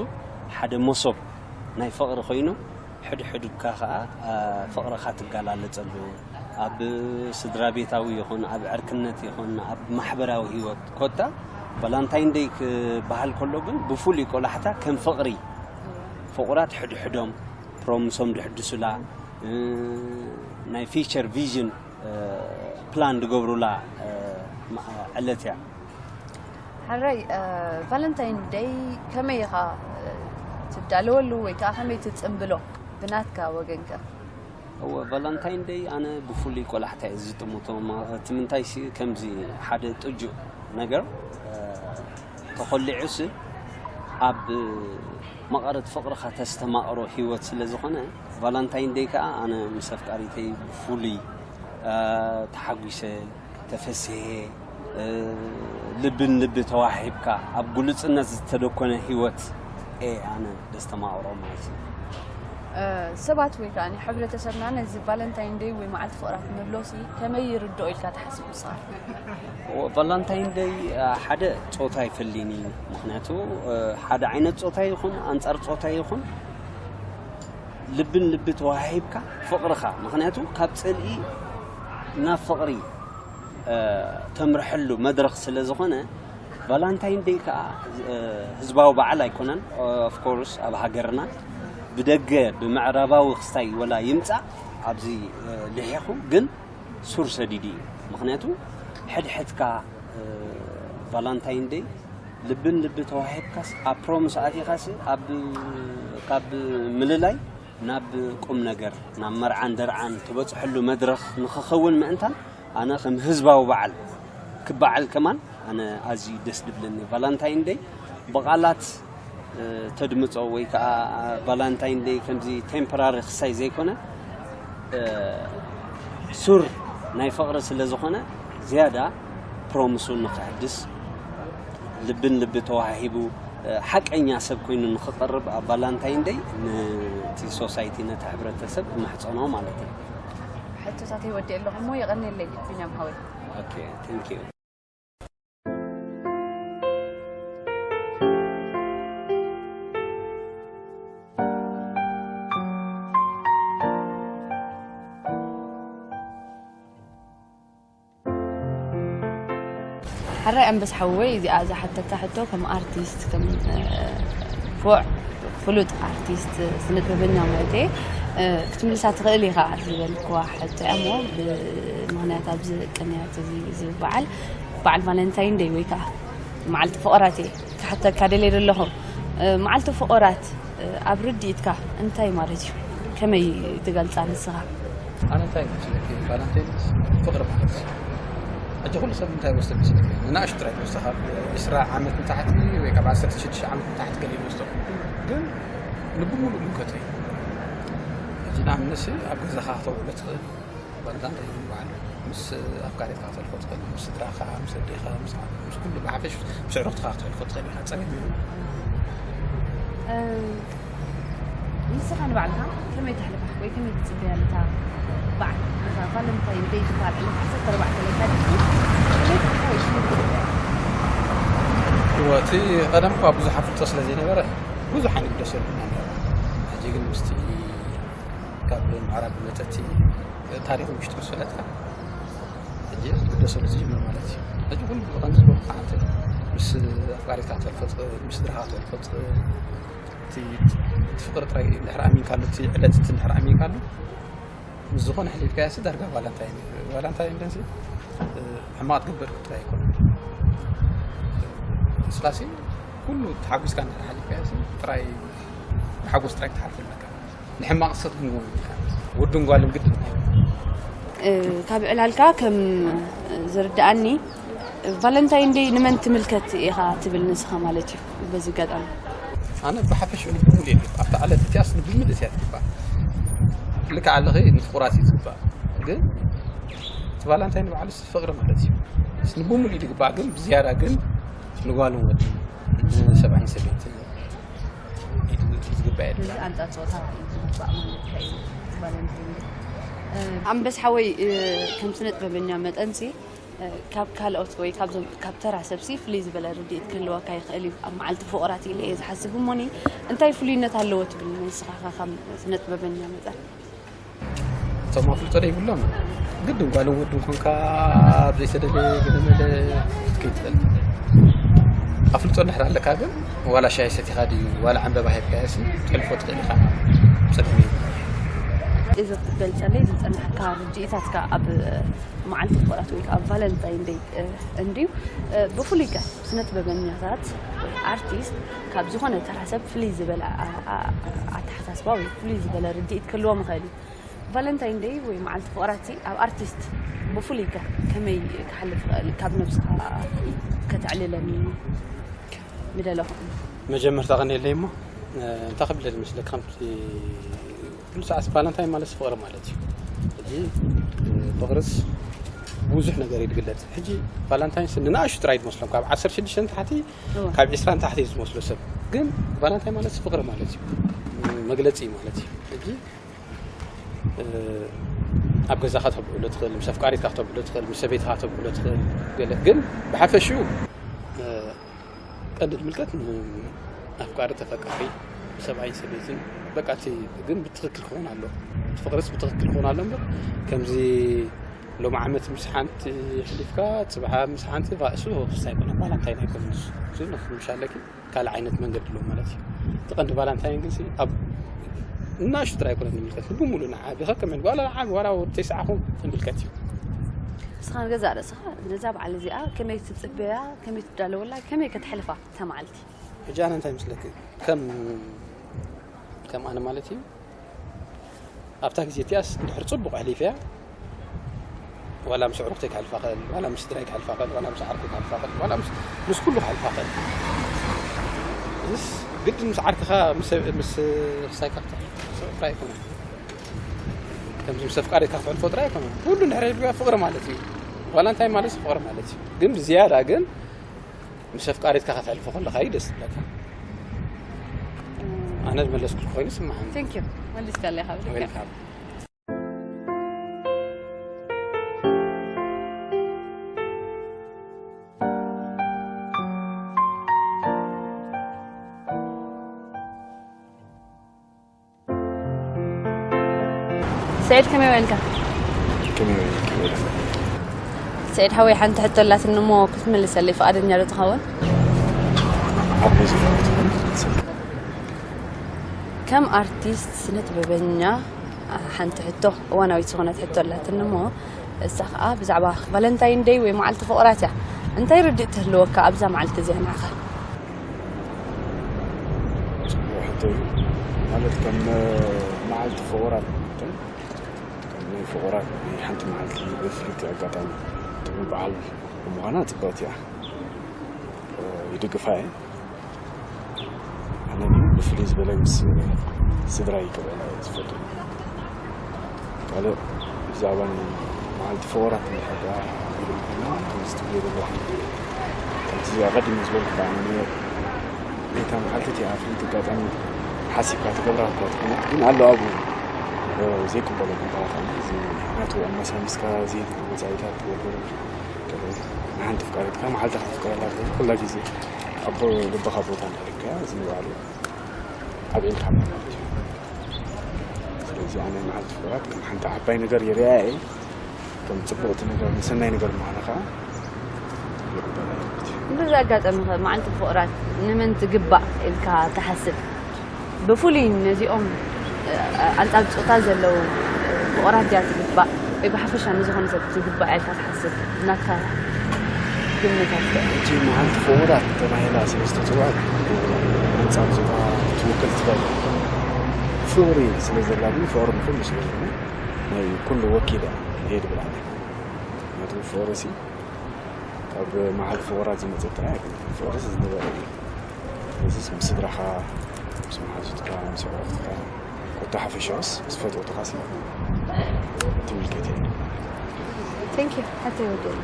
ሓደ መሶብ ናይ ፍቕሪ ኮይኑ ሕድሕድካ ከዓ ፍቕርኻ ትጋላለጸሉ ኣብ ስድራ ቤታዊ ይኹን ኣብ ዕርክነት ይኹን ኣብ ማሕበራዊ ህይወት ኮታ ቫላንታይን ደይ ክበሃል ከሎ ግን ብፍሉይ ቆላሕታ ከም ፍቕሪ ፍቑራት ሕድሕዶም ፕሮምሶም ድሕድሱላ ናይ ፊቸር ቪዥን ፕላን ዝገብሩላ ዕለት እያ። ሕራይ ቫለንታይን ደይ ከመይ ኢኻ ትዳለወሉ ወይ ከዓ ከመይ ትፅምብሎ ብናትካ ወገንከ? እወ ቫለንታይን ደይ ኣነ ብፍሉይ ቆላሕታ እየ ዝጥምቶ። እቲ ምንታይ ከምዚ ሓደ ጥጁእ ነገር ተኾሊዑስ ኣብ መቐረት ፍቕርኻ ተስተማቕሮ ህይወት ስለ ዝኾነ ቫላንታይን ደይ ከዓ ኣነ ምስ ኣፍቃሪተይ ብፍሉይ ተሓጒሰ ተፈስሔ ልብን ልቢ ተዋሂብካ ኣብ ግሉፅነት ዝተደኮነ ህይወት እየ ኣነ ደስተማቕሮ ማለት እዩ። ሰባት ወይ ከዓ ሕብረተሰብና ነዚ ቫለንታይን ደይ ወይ መዓልቲ ፍቕራት ንብሎ ሲ ከመይ ይርድኦ ኢልካ ትሓስብ ንስኻ? ቫላንታይን ደይ ሓደ ፆታ ኣይፈልይን እዩ። ምክንያቱ ሓደ ዓይነት ፆታ ይኹን ኣንፃር ፆታ ይኹን ልብን ልቢ ተዋሂብካ ፍቕርኻ ምክንያቱ ካብ ፅልኢ ናብ ፍቕሪ ተምርሐሉ መድረኽ ስለ ዝኾነ ቫላንታይን ደይ ከዓ ህዝባዊ በዓል ኣይኮነን። ኦፍኮርስ ኣብ ሃገርና ብደገ ብምዕራባዊ ክስታይ ወላ ይምፃእ ኣብዚ ልሒኹ ግን ሱር ሰዲዱ እዩ። ምክንያቱ ሕድሕድካ ቫላንታይን ደይ ልብን ልቢ ተዋሂብካስ ኣብ ፕሮምስ ኣቲኻስ ካብ ምልላይ ናብ ቁም ነገር፣ ናብ መርዓን ደርዓን ትበጽሐሉ መድረኽ ንኽኸውን ምእንታን፣ ኣነ ከም ህዝባዊ በዓል ክበዓል ከማን ኣነ ኣዝዩ ደስ ድብለኒ። ቫላንታይን ደይ ብቓላት፣ እ፣ ተድምጾ ወይ ከዓ ቫላንታይን ደይ ከምዚ ቴምፖራሪ ክሳይ ዘይኮነ፣ እ፣ ሱር ናይ ፍቕሪ ስለ ዝኾነ ዝያዳ ፕሮምሱ ንኽሕድስ፣ ልብን ልቢ ተዋሃሂቡ፣ እ፣ ሓቀኛ ሰብ ኮይኑ ንኽቐርብ ኣብ ቫላንታይን ደይ ነቲ ሶሳይቲ፣ ነቲ ሕብረተሰብ እማሕጸኖ ማለት እዩ። ሕቶታተይ ወዲኤ ኣለኹ እሞ የቐንየለይ ቢንያም ሓወይ። ኦኬ፣ ቴንክ ዩ። ሕራይ ኣንበስ ሓወይ፣ እዚኣ ዝሓተካ ሕቶ ከም ኣርቲስት፣ ከም፣ እ፣ ቦዕ ፍሉጥ ኣርቲስት፣ ስነ ጥበበኛ ማለት እየ፣ እ፣ ክትምልሳ ትኽእል ኢኻ ዝበልክዋ ሕቶ እያ እሞ፣ ብምኽንያት ኣብዚ ቅንያት እዚ፣ እዚ በዓል፣ በዓል ቫለንታይን ደይ ወይ ከዓ መዓልቲ ፍቕራት እየ ክሓተካ ደልየ ዘለኹ። እ፣ መዓልቲ ፍቑራት ኣብ ርድኢትካ እንታይ ማለት እዩ? ከመይ ትገልጻ ንስኻ? ኣነ እንታይ ይመስለኪ፣ ቫለንታይንስ ፍቕሪ ማለት እዩ። ሕጂ ኩሉ ሰብ እንታይ ይወስዶ ይመስለኪ? ንናእሽቱ ጥራይ ትወስዶ፣ ካብ ዕስራ ዓመት ንታሕቲ ወይ ካብ ዓሰርተ ሽዱሽተ ዓመት ንታሕቲ ገለ ይወስዶ። ግን ንብሙሉእ ምልከቶ እዩ። ሕጂ ንኣብነት ኣብ ገዛኻ ከተውዕሎ ትኽእል። ባንታ እንታይ እዩ በዓል? ምስ ኣፍቃሪትካ ክተልፎ ትኽእል፣ ምስ ስድራኻ፣ ምስ ኣዴኻ፣ ምስ ዓበ-፣ ምስ ኩሉ ብሓፈሽ ምስ ኣዕሩኽትኻ ክተልፎ ትኽእል ኢኻ። ጸገም የብሉን። ንስኻ ንባዕልኻ ከመይ ተሕልፋ ወይ ከመይ ትጽበያ ነታ በዓል? ነታ ቫለንታይን ደይ ትበሃል ዕለት ዓሰርተ ኣርባዕተ ለካቲት ከመይ ትሕልፋ ወይ ከመይ ትጽበያ? እወ፣ እቲ ቀደም እኳ ብዙሕ ኣፍልጦ ስለ ዘይነበረ ብዙሕ ኣይንግደሰሉን ኢና ነይርና። ሕጂ ግን ምስቲ ካብ ምዕራብ ዝመጸ እቲ ታሪኹ ውሽጢ ምስ ፈለጥካ፣ ሕጂ ክትግደሰሉ ትጅምር ማለት እዩ። ሕጂ ኩሉ ከምዚ ዝበልኩ ዓመት ምስ ኣፍቃሪትካ ክትፈልጦ ትኽእል፣ ምስ ስድራኻ ክትፈልጦ ትኽእል፣ እቲ ፍቕሪ ጥራይ እንድሕር ኣሚንካሉ፣ እቲ ዕለት እቲ እንድሕር ኣሚንካሉ፣ ምስ ዝኾነ ኣሕሊፍካዮሲ ዳርጋ ቫለንታይን እዩ። ቫለንታይን ደንሲ ሕማቕ ትገብር ጥራይ ኣይኮነን። ንስኻሲ ኩሉ ተሓጒስካ እንድሕር ሓሊፍካዮሲ ጥራይ ብሓጎስ ጥራይ ክትሓልፎ ኣለካ። ንሕማቕ ሰትግምዎ ይብልካ። ወድን ጓልን ግድን ኣይኮነን። ካብ ዕላልካ ከም ዝርድኣኒ ቫለንታይን ደይ ንመን ትምልከት ኢኻ ትብል ንስኻ ማለት እዩ በዚ ኣጋጣሚ? ኣነ ብሓፈሽኡ ንብሙሉእ እየ ዝግባእ ኣብታ ዕለት እቲኣስ ንብምልእ እያ ትግባእ። ልክዕ ኣለኺ ንፍቑራት እዩ ዝግባእ። ግን እቲ ቫለንታይን ንባዕሉስ ፍቕሪ ማለት እዩ። ንብሙሉእ እዩ ዝግባእ ግን ብዝያዳ ግን ንጓልን ወድን ንሰብኣይን ሰበይትን እዩ ዝግባእ የድልያ። ኣንጻር ጾታ እዩ ዝግባእ ማለት እንታይ እዩ? ቫለንታይን ደይ ኣንበስ ሓወይ ከም ስነ ጥበበኛ መጠንሲ ካብ ካልኦት ወይ ካብዞም ካብ ተራ ሰብሲ ፍልይ ዝበለ ርድኢት ክህልወካ ይኽእል እዩ ኣብ መዓልቲ ፍቑራት ኢለ እየ ዝሓስብ እሞኒ እንታይ ፍሉይነት ኣለዎ ትብል ንስኻ ከም ስነ ጥበበኛ መጠን? እቶም ኣፍልጦ ዘይብሎም ግድን ጓልን ወድን ኮንካ ኣብ ዘይተደለየ ገለመለ ክትከይድ ትኽእል። ኣፍልጦ እንድሕር ኣለካ ግን ዋላ ሻሂ ሰቲኻ ድዩ ዋላ ዕንበባ ሂብካዮሲ ክትሕልፎ ትኽእል ኢኻ። ጸገም የብሉን። እዚ ክትገልጸለይ ዝጸናሕካ ርድኢታትካ ኣብ መዓልቲ ፍቕራት ወይ ከዓ ቫለንታይን ደይ እንድዩ ብፍሉይ ከ ስነ ጥበበኛታት ወይ ኣርቲስት ካብ ዝኾነ ተራ ሰብ ፍልይ ዝበለ ኣተሓሳስባ ወይ ፍልይ ዝበለ ርድኢት ክህልዎም ይኽእል እዩ። ቫለንታይን ደይ ወይ መዓልቲ ፍቕራትሲ ኣብ ኣርቲስት ብፍሉይ ከ ከመይ ክሓልፍ ይኽእል? ካብ ነብስኻ ከተዕልለኒ ምደለኹ። መጀመርታ ቀንየለይ እሞ እንታይ ክብለል ይመስለካ ከምቲ ኩሉ ሰዓት ቫለንታይን ማለት ፍቕሪ ማለት እዩ። ሕጂ ፍቕርስ ብዙሕ ነገር እዩ ዝግለጽ። ሕጂ ቫለንታይንስ ንናእሹ ጥራይ ትመስሎም ካብ ዓሰርተ ሽዱሽተ ንታሕቲ ካብ ዕስራ ንታሕቲ እዩ ዝመስሎ ሰብ ግን ቫለንታይን ማለት ፍቕሪ ማለት እዩ መግለጺ እዩ ማለት እዩ። ሕጂ ኣብ ገዛኻ ተብዕሎ ትኽእል ምስ ኣፍቃሪትካ ከተብዕሎ ትኽእል ምስ ሰበይትኻ ከተብዕሎ ትኽእል ገለ ግን ብሓፈሽኡ ቀንዲ ዝምልከት ንኣፍቃሪ ተፈቃሪ ሰብኣይን ሰበይትን በቃ እቲ ግን ብትኽክል ክኸውን ኣሎ እቲ ፍቕርስ ብትኽክል ክኸውን ኣሎ እምበር ከምዚ ሎም ዓመት ምስ ሓንቲ ሕሊፍካ ፅባሓ ምስ ሓንቲ ቫእሱ ክስታይ ኮነ ኳላ እንታይ ናይ ኮነ ንሱ እሱ ንኽምሻለኪ ካልእ ዓይነት መንገዲ ኣለዎ ማለት እዩ። እቲ ቀንዲ ቫላንታይን ግን ኣብ እናእሽቱ ጥራይ ኣይኮነን ንምልከት፣ ንብሙሉእ ንዓቢ ከከም ዕድመ ዋላ ንዓቢ ዋላ ወዲ ተስዓ ኹን ዝምልከት እዩ። ንስኻ ንገዛእ ርእስኻ ነዛ በዓል እዚኣ ከመይ ትጽበያ፣ ከመይ ትዳለወላ፣ ከመይ ከተሕልፋ እታ መዓልቲ? ሕጂ ኣነ እንታይ ይመስለኪ ከም ከም ኣነ ማለት እዩ ኣብታ ግዜ እቲኣስ እንድሕር ጽቡቕ ኣሕሊፈያ፣ ዋላ ምስ ኣዕሩኽተይ ክሓልፋ ኽእል፣ ዋላ ምስ ስድራይ ክሓልፋ ኽእል፣ ዋላ ምስ ዓርኩ ክሓልፋ ኽእል፣ ዋላ ምስ፣ ምስ ኩሉ ክሓልፋ ኽእል። እዚስ ግድን ምስ ዓርክኻ፣ ምስ፣ ምስ ሳይካ ክትሕልፎ ጥራይ ኣይኮነን። ከምዚ ምስ ኣፍቃሪትካ ክትሕልፎ ጥራይ ኣይኮነን። ኩሉ እንድሕር ኣሕሊፍካ ፍቕሪ ማለት እዩ። ዋላ እንታይ ማለት ፍቕሪ ማለት እዩ። ግን ብዝያዳ ግን ምስ ኣፍቃሪትካ ከተሕልፎ ከለኻ እዩ ደስ ዝብለካ። ኣነ ዝመለስኩልኩ ኮይኑ ይስምዓኒ። Thank you። መልስካለይ ካብ ልክዕ። Welcome። ሰይድ ከመይ ውዒልካ? ከመይ ውዒልካ? ሰይድ ሓወይ ሓንቲ ሕቶ ኣላትኒ እሞ ክትምልሰለይ ፍቓደኛ ዶ ትኸውን? ኣብ መዝፈኑ ትኾን ትሰጥ ከም ኣርቲስት ስነ ጥበበኛ ሓንቲ ሕቶ እዋናዊት ዝኾነት ሕቶ ኣላትኒ እሞ እሳ ከዓ ብዛዕባ ቫለንታይን ደይ ወይ መዓልቲ ፍቕራት እያ። እንታይ ርድእ ትህልወካ ኣብዛ መዓልቲ እዚኣ ንዓኻ? ጽቡቕ ሕቶ እዩ። ማለት ከም መዓልቲ ፍቑራት መጠን ከም ናይ ፍቑራት ሓንቲ መዓልቲ ብፍልይቲ ኣጋጣሚ ጥዑም በዓል ብምዃና ጽብቕቲ እያ። ይድግፋ እየ። ኣነ ግን ብፍልይ ዝበለ ምስ ስድራይ ክብዕላ እየ ዝፈቱ። ካልእ ብዛዕባ ናይ መዓልቲ ፍቑራት እንድሕር ደኣ ኢልኩም ኮይና ከምዚ ትብልዮ ዘለኹም ከምቲ ኣቐዲመ ዝበልኩ ከዓ ነታ መዓልቲ እቲኣ ፍልይቲ ኣጋጣሚ ሓሲብካ ትገብራ እኳ ትኾነት ግን ኣሎ ኣብኡ ዘይቅበሎ ነገራት ኣሎ። እዚ ናቱ ኣመሳሚስካ ዘይትብል ወፃኢታት ትገብር ንሓንቲ ፍቃሪትካ መዓልቲ ክትፍቀረላ ትኽእል ኩላ ግዜ ኣብ ልብኻ ቦታ እንተሪብካያ እዚ ንባዕሉ ኣብዒልካ ማለት እዩ። ስለዚ ኣነ መዓልቲ ፍቁራት ከም ሓንቲ ዓባይ ነገር ይሪኣ እየ። ከም ፅብቕቲ ነገር ንሰናይ ነገር ምዃና ከዓ ይቕበላ እየ ማለት እዩ። በዚ ኣጋጣሚ ከ መዓልቲ ፍቁራት ንመን ትግባእ ኢልካ ትሓስብ? ብፍሉይ ነዚኦም ኣንጻር ጾታ ዘለዉ ፍቑራት ድያ ትግባእ ወይ ብሓፈሻ ንዝኾነ ሰብ ትግባእ ኢልካ ትሓስብ? ናትካ ግምታት ከ? ሕጂ መዓልቲ ፍቑራት ተባሂላ ስለ ዝተፅውዐት ኣንጻር ዞታ ትውክል ትኽእል ፍቕሪ ስለ ዘላ ግን ፍቕሪ ንኹሉ ስለ ዝኾነ ናይ ኩሉ ወኪል እያ እየ ድብል ኣነ። ምክንያቱ ፍቕሪ ሲ ካብ መዓልቲ ፍቑራት ዝመፅእ ጥራይ ኣይኮነን። ፍቕሪ ዝነበረ እዩ። እዚ ምስ ስድራኻ፣ ምስ መሓዙትካ፣ ምስ ኣዕሩኽትካ፣ ኮታ ሓፈሻውስ ምስ ፈተውትኻ ሲ ትምልከት እየ። Thank you። ሓተይ ወደይ።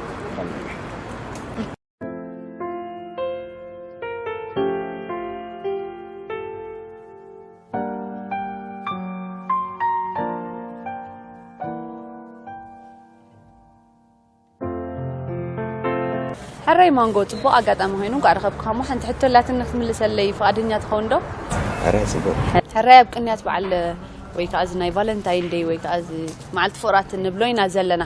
ሕራይ ማንጎ፣ ጽቡቕ ኣጋጣሚ ኮይኑ እንቋዕ ረኸብኩኻ። እሞ ሓንቲ ሕቶ ኣላትኒ ክትምልሰለይ ፍቓደኛ ትኸውን ዶ? ሕራይ ጽቡቕ። ሕራይ ኣብ ቅንያት በዓል ወይ ከኣ እዚ ናይ ቫለንታይን ደይ ወይ ከኣ እዚ መዓልቲ ፍቕራት ንብሎ ኢና ዘለና።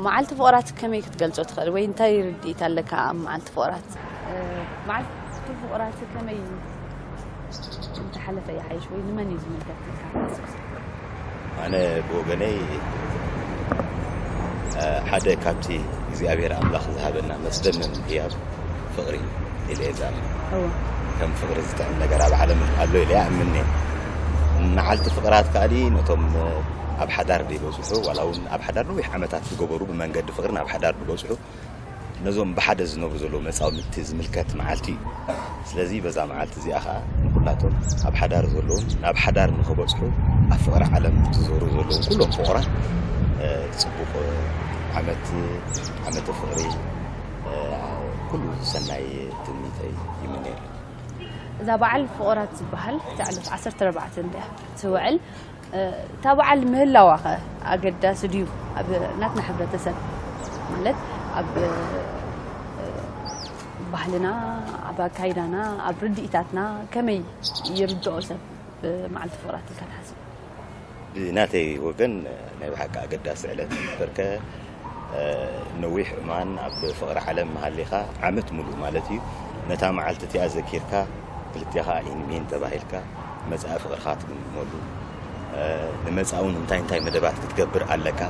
መዓልቲ ፍቕራት ከመይ ክትገልጾ ትኽእል ወይ እንታይ ርድኢት ኣለካ ኣብ መዓልቲ ፍቕራት? መዓልቲ ፍቕራት ከመይ እንተሓለፈ ይሓይሽ ወይ ንመን እዩ ዝምልከት ኢልካ ትሓስብ? ኣነ ብወገነይ ሓደ ካብቲ እግዚኣብሔር ኣምላኽ ዝሃበና መስደመም ህያብ ፍቕሪ ኢለ እየ ዝኣምን። ከም ፍቕሪ ዝጥዕም ነገር ኣብ ዓለም ኣሎ ኢለ ይኣምን እየ። መዓልቲ ፍቕራት ከኣኒ ነቶም ኣብ ሓዳር ዘይበጽሑ ዋላ እውን ኣብ ሓዳር ነዊሕ ዓመታት ዝገበሩ ብመንገዲ ፍቕሪ ናብ ሓዳር ዝበጽሑ ነዞም ብሓደ ዝነብሩ ዘለዉ መጻምድቲ ዝምልከት መዓልቲ እዩ። ስለዚ በዛ መዓልቲ እዚኣ ኸኣ ንኹላቶም ኣብ ሓዳር ዘለዉን ናብ ሓዳር ንኽበጽሑ ኣብ ፍቕሪ ዓለም ዝዞሩ ዘለዉ ኩሎም ፍቑራት ጽቡቕ ዓመት ዓመተ ፍቕሪ ኩሉ ሰናይ ትምኒተይ ይምነየሎም። እዛ በዓል ፍቑራት ዝበሃል ክሳዕ ዕለት ዓሰርተ ኣርባዕተ እንድያ ትውዕል። እታ በዓል ምህላዋኸ ኣገዳሲ ድዩ ኣብ ናትና ሕብረተሰብ? ማለት ኣብ ባህልና፣ ኣብ ኣካይዳና፣ ኣብ ርድኢታትና ከመይ ይርድኦ ሰብ ብመዓልቲ ፍቕራት ኢልካ ትሓስብ? ብናተይ ወገን ናይ ብሓቂ ኣገዳሲ ዕለት እዩ። በርከ ነዊሕ እማን ኣብ ፍቕሪ ዓለም መሃሊኻ ዓመት ሙሉእ ማለት እዩ ነታ መዓልቲ እቲኣ ዘኪርካ ክልቴኻ ኢንሚን ተባሂልካ መጻኢ ፍቕርኻ ትግምግመሉ ንመጻኢ እውን እንታይ እንታይ መደባት ክትገብር ኣለካ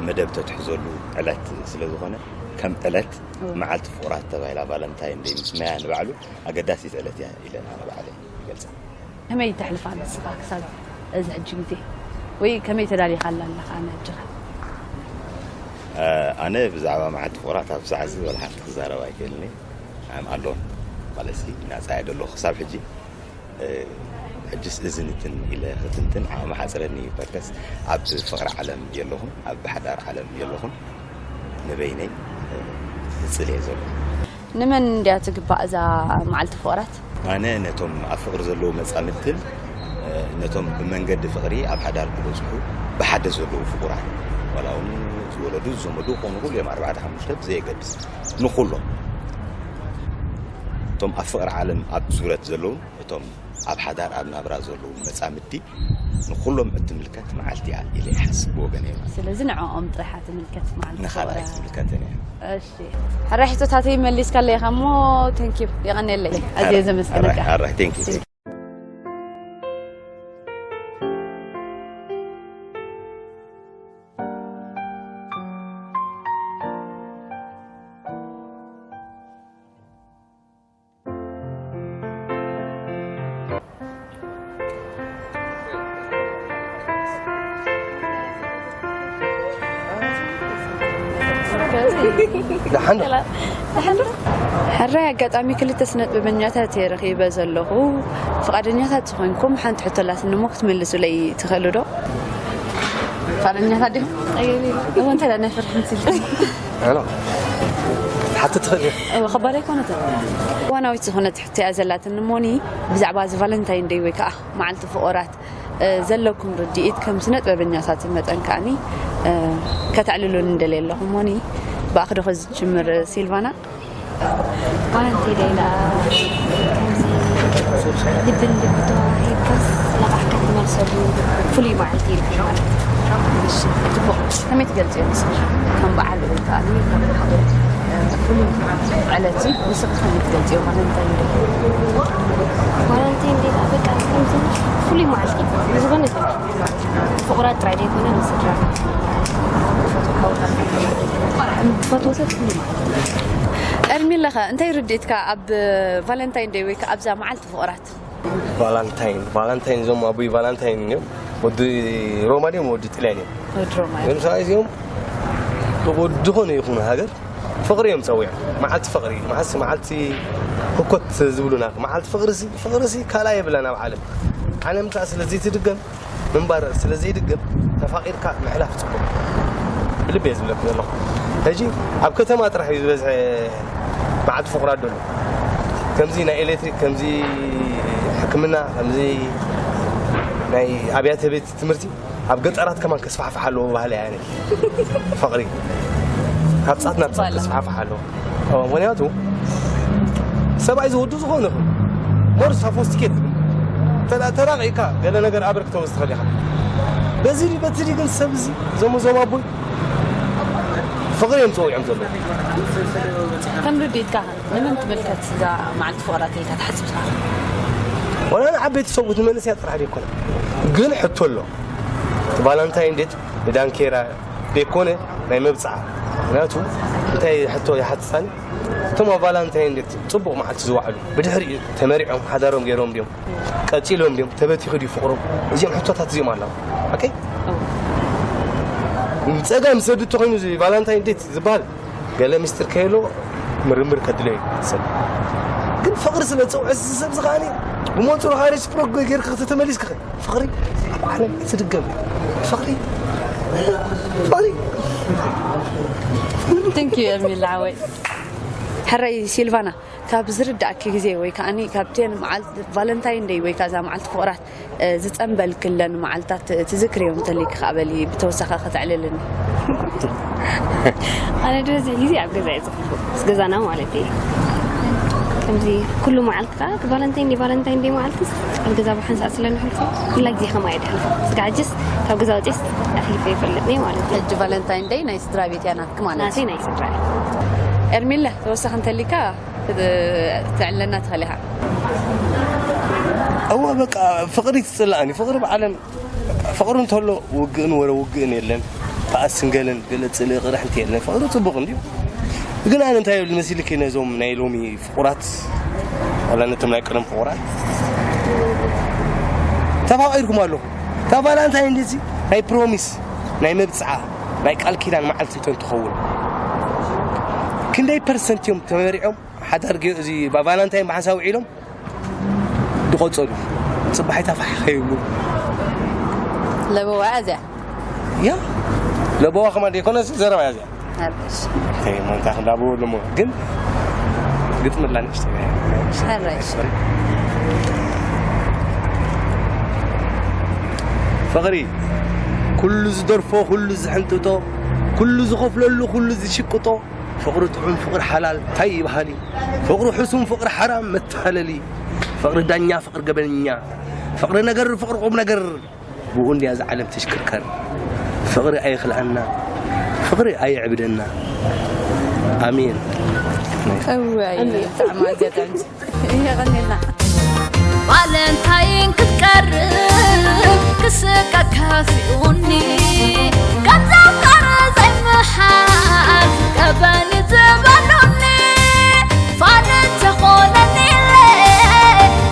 መደብ ተትሕዘሉ ዕለት ስለ ዝኾነ ከም ዕለት መዓልቲ ፍቑራት ተባሂላ ቫለንታይን ደይ ምስ መያ ንባዕሉ ኣገዳሲት ዕለት እያ ኢለ ኣነ ባዕለይ ይገልጻ። ከመይ ተሕልፋ ንስኻ ክሳብ እዚ ሕጂ ግዜ? ወይ ከመይ ተዳሊኻላ ኣለኻ ነብጅኻ? ኣነ ብዛዕባ መዓልቲ ፍቕራት ኣብ ሰዓት ዝበል ሓንቲ ክዛረብ ኣይክእልኒ። ኣም ኣሎን ማለትሲ ናጻ እየ ዘለኹ ክሳብ ሕጂ። ሕጅስ እዝንትን ኢለ ክትንትን ዓቕሚ ሓፅረኒ እዩ። በርከስ ኣብ ፍቕሪ ዓለም የለኹን፣ ኣብ ሓዳር ዓለም የለኹን። ንበይነይ እፅል እየ ዘለኹ። ንመን እንድያ ትግባእ እዛ መዓልቲ ፍቕራት? ኣነ ነቶም ኣብ ፍቕሪ ዘለዉ መጻምድትን ነቶም ብመንገዲ ፍቕሪ ኣብ ሓዳር ክበጽሑ ብሓደ ዘለዉ ፍቑራት፣ ዋላ እውን ዝወለዱ ዝዘመዱ ክኾኑ ይኽእሉ እዮም፣ ኣርባዕተ ሓሙሽተ ብዘየገድስ፣ ንኹሎም እቶም ኣብ ፍቕሪ ዓለም ኣብ ዙረት ዘለዉ፣ እቶም ኣብ ሓዳር ኣብ ናብራ ዘለዉ መጻምድቲ ንኹሎም እትምልከት መዓልቲ እያ ኢለ ይሓስብ ብወገነይ። ስለዚ ንዕኦም ጥራሕ ትምልከት መዓልቲ ንኻልኣይ ፍቕሪ። ትምልከትን እያ። እሺ፣ ሕራይ ሕቶታተይ መሊስካለይ ኢኻ እሞ፣ ቴንኪዩ፣ የቐንየለይ። ኣዝየ ዘመስግነካ። ኣራይ፣ ኣራይ፣ ቴንኪዩ። ደሓን ዶ? ደሓን ዶ? ሕራይ ኣጋጣሚ ክልተ ስነ ጥበበኛታት እየ ረኺበ ዘለኹ። ፍቓደኛታት ዝኾንኩም ሓንቲ ሕቶ ኣላትኒ እሞ ክትምልሱለይ ትኽእሉ ዶ? ፍቓደኛታት ዲኹም? እዎ፣ እንታይ ደኣ ናይ ፍርሒ ምስልቲ? ኣሎ። ሓንቲ ትኽእል እየ። እዎ፣ ከባድ ኣይኮነትን። እዋናዊት ዝኾነት ሕቶ እያ ዘላትኒ እሞኒ፣ ብዛዕባ እዚ ቫለንታይን ደይ ወይ ከዓ መዓልቲ ፍቑራት፣ እ፣ ዘለኩም ርድኢት ከም ስነ ጥበበኛታት መጠን ከኣኒ፣ እ፣ ከተዕልሉኒ እንደልየ ኣለኹ እሞኒ፣ ብኣኺ ዶ ከዝጅምር ሲልቫና? ጓል ኣንስተይቲ ኢላ ከምዚ ልብን ልቢ ተዋሂብካስ ነቓሕካ ትመልሰሉ ፍሉይ መዓልቲ ኢልካ ማለት እዩ። እሺ፣ ጽቡቕ። ከመይ ትገልጽዮ ንስኺ? ከም በዓል ወይ ከኣ ከም ሓደ፣ እ፣ ፍሉይ ዕለት እዩ። ንስኺ ከመይ ትገልጽዮ? ቫለንታይን ደይ? ቫለንታይን ደይ በቃ ከምዚ ፍሉይ መዓልቲ እዩ። ንዝኾነ ሰብ ፍቑራት ጥራይ ዘይኮነ ንስድራ፣ ንፈትዎ ሓውታት፣ ንፈትዎ ሰብ ኩሉ ማለት እዩ። ኤርሚለኸ እንታይ ርድኢትካ ኣብ ቫለንታይን ደይ ወይ ከኣ ኣብዛ መዓልቲ ፍቑራት? ቫላንታይን፣ ቫላንታይን እዞም ኣቦይ ቫላንታይን እዮም። ወዲ ሮማ ድዮም ወዲ ጥልያን እዮም። ወዲ ሮማ እዮም። እዞም ሰብኣይ እዚኦም ዝኾነ ይኹን ሃገር ፍቕሪ እዮም ጸዊዖም። መዓልቲ ፍቕሪ፣ መዓስ-፣ መዓልቲ ህኮት ዝብሉና፣ መዓልቲ ፍቕሪሲ፣ ፍቕሪሲ ካልኣይ የብላን ኣብ ዓለም። ዓለም ከኣ ስለ ዘይትድገም፣ ምንባር ስለ ዘይድገም፣ ተፋቒርካ ምሕላፍ ጽቡቕ። ብልቢ እየ ዝብለኩም ዘለኹ። ሕጂ ኣብ ከተማ ጥራሕ እዩ ዝበዝሐ መዓልቲ ፍቑራት ዘሎ። ከምዚ ናይ ኤሌክትሪክ፣ ከምዚ ሕክምና፣ ከምዚ ናይ ኣብያተ ቤት ትምህርቲ ኣብ ገጠራት ከማን ከስፋሕፍሕ ኣለዎ ባህሊ እያ። ፍቕሪ ካብ ጻት ናብ ጻት ከስፋሕፍሕ ኣለዎ። ኦ፣ ምኽንያቱ ሰብኣይ ዝወዱ ዝኾነ ይኹን ሞር ሳፎስቲኬት ተላ-፣ ተራቒቕካ ገለ ነገር ኣበርክተው ዝትኽእል ኢኻ። በዚ ድዩ በቲ ድዩ ግን ሰብ እዚ እዞም፣ እዞም ኣቦይ ፍቕሪ እዮም ጸዊዖም ዘለዉ። ከም ርድኢትካ ከ ንመን ትምልከት እዛ መዓልቲ ፍቕራት ኢልካ ትሓስብ ኢኻ? ወላ ንዓበይቲ ሰብኡት ንመንእሰያት ጥራሕ ደይኮነ። ግን ሕቶ ኣሎ። ቫላንታይን ዴት ንዳንኬራ ደይኮነ ናይ መብጽዓ። ምኽንያቱ እንታይ ሕቶ ይሓትታኒ? እቶም ኣብ ቫላንታይን ዴት ጽቡቕ መዓልቲ ዝወዓሉ፣ ብድሕሪኡ ተመሪዖም ሓዳሮም ገይሮም ድዮም? ቀጺሎም ድዮም? ተበቲኹ ድዩ ፍቕሮም? እዚኦም ሕቶታት እዚኦም ኣለዉ። ኦኬ? ንጸገም ሰዱ ተኾይኑ እዚ ቫላንታይን ዴት ዝበሃል ገለ ሚስጥር ከየሎ ምርምር ከድልዮ እዩ ሰብ። ግን ፍቕሪ ስለ ዝጸውዐ እዚ ሰብ እዚ ከኣኒ ብመንጽሩ ከኣ ሬሲፕሮክ ጌርካ ከተተመሊስካ ፍቕሪ ኣብ ዓለም ትድገም። ፍቕሪ፣ ፍቕሪ። Thank you ኤርሚላ ሓወይ። ሕራይ ሲልቫና፣ ካብ ዝርዳእኪ ግዜ ወይ ከኣኒ ካብተን መዓልቲ ቫለንታይን ደይ ወይ ከኣ እዛ መዓልቲ ፍቕራት፣ እ፣ ዝጸንበልክለን መዓልታት ትዝክርዮ እንተሊኪ ከኣ በሊ ብተወሳኺ ከተዕልልኒ። ኣነ ዝበዝሕ ግዜ ኣብ ገዛ እየ ዘሕልፎ፣ ምስ ገዛና ማለት እዩ። ከምዚ ኩሉ መዓልቲ ከኣ እቲ ቫለንታይን ደይ፣ ቫለንታይን ደይ መዓልትስ ኣብ ገዛ ብሓንሳእ ስለ ንሕልፎ፣ ኩላ ግዜ ከምኣ እየ ዘሕልፎ። ስጋዕ ሕጅስ ካብ ገዛ ወጺኤስ ኣሕሊፈ ይፈልጥኒ ማለት እዩ። ሕጂ ቫለንታይን ደይ ናይ ስድራ ቤት እያ ናትኪ ማለት እዩ። ናተይ ናይ ስድራ እያ። ኤርሚለ፣ ተወሳኺ እንተሊካ ክት-፣ ክትዕልለና ትኽእል ኢኻ። እወ፣ በቃ፣ ፍቕሪ ትጽላእን እዩ። ፍቕሪ ብዓለም፣ በቃ፣ ፍቕሪ እንተሎ ውግእን ወረ ውግእን የለን። በኣስን ገለን ገለ ጽልኢ ቅርሕንቲ የለን። ፍቕሪ ጽቡቕ እንድዩ። ግን ኣነ እንታይ ይብል መሲልኪ፣ ነዞም ናይ ሎሚ ፍቑራት፣ ዋላ ነቶም ናይ ቀደም ፍቑራት፣ ተፋቒርኩም ኣለኹም። እታ ቫላንታይን ዴይሲ ናይ ፕሮሚስ ናይ መብፅዓ ናይ ቃል ኪዳን መዓልቲ እንተን ትኸውን ክንደይ ፐርሰንት እዮም ተመሪዖም ሓዳር ገ- እዚ ባ- ቫላንታይን ብሓንሳብ ውዒሎም ዝቆፀሉ? ፅባሒታ ፋሕ ከይብሉ ለበዋ እዚኣ ያ ለበዋ ከማ ዘይኮነ ዘረባ እያ እዚኣ። ሓርሽ ማንታ እንዳበሉ ሞ ግን ግጥምላ ንእሽተይ ሕራሽ ፍቕሪ ኩሉ ዝደርፎ ኩሉ ዝሕንጥጦ ኩሉ ዝኸፍለሉ ኩሉ ዝሽቅጦ ፍቕሪ ጥዑም ፍቕሪ ሓላል እንታይ ይበሃል እዩ? ፍቕሪ ሕሱም ፍቕሪ ሓራም መተሃለሊ ፍቕሪ ዳኛ ፍቕሪ ገበኛ ፍቕሪ ነገር ፍቕሪ ቁም ነገር ብኡ እንድያ እዛ ዓለም ትሽክርከር ፍቕሪ ኣይኽልኣና ፍቕሪ ኣየዕብደና ኣሜን እዋይ ብጣዕሚ ኣጋጣሚ የቐኒልና ቫለንታይን ክትቀርብ ክስቀ ከፊኡኒ ካብ ዘፍቀረ ዘይምሓዝ ቀበኒ ዝበሉኒ ፋነ ተኾነኒ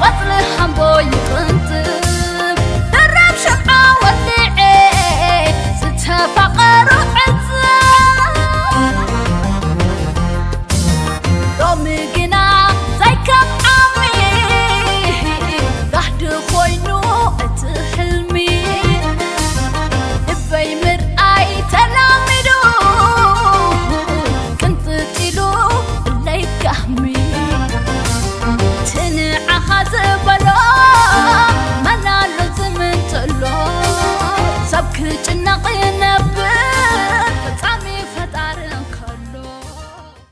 ቆፅሊ ሓምቦ ይቕንጥብ ድርብ ሽምዓ ወሊዐ ዝተፋቐሩ ዕፅብ ሎሚ ግና ዘይከም ዓሚ ጋህዲ ኮይኑ እቲ ሕልሚ ልበይ ምርኣይ ተላሚዱ ቅንጥጥ ኢሉ ለይጋህሚ ትንዓኻ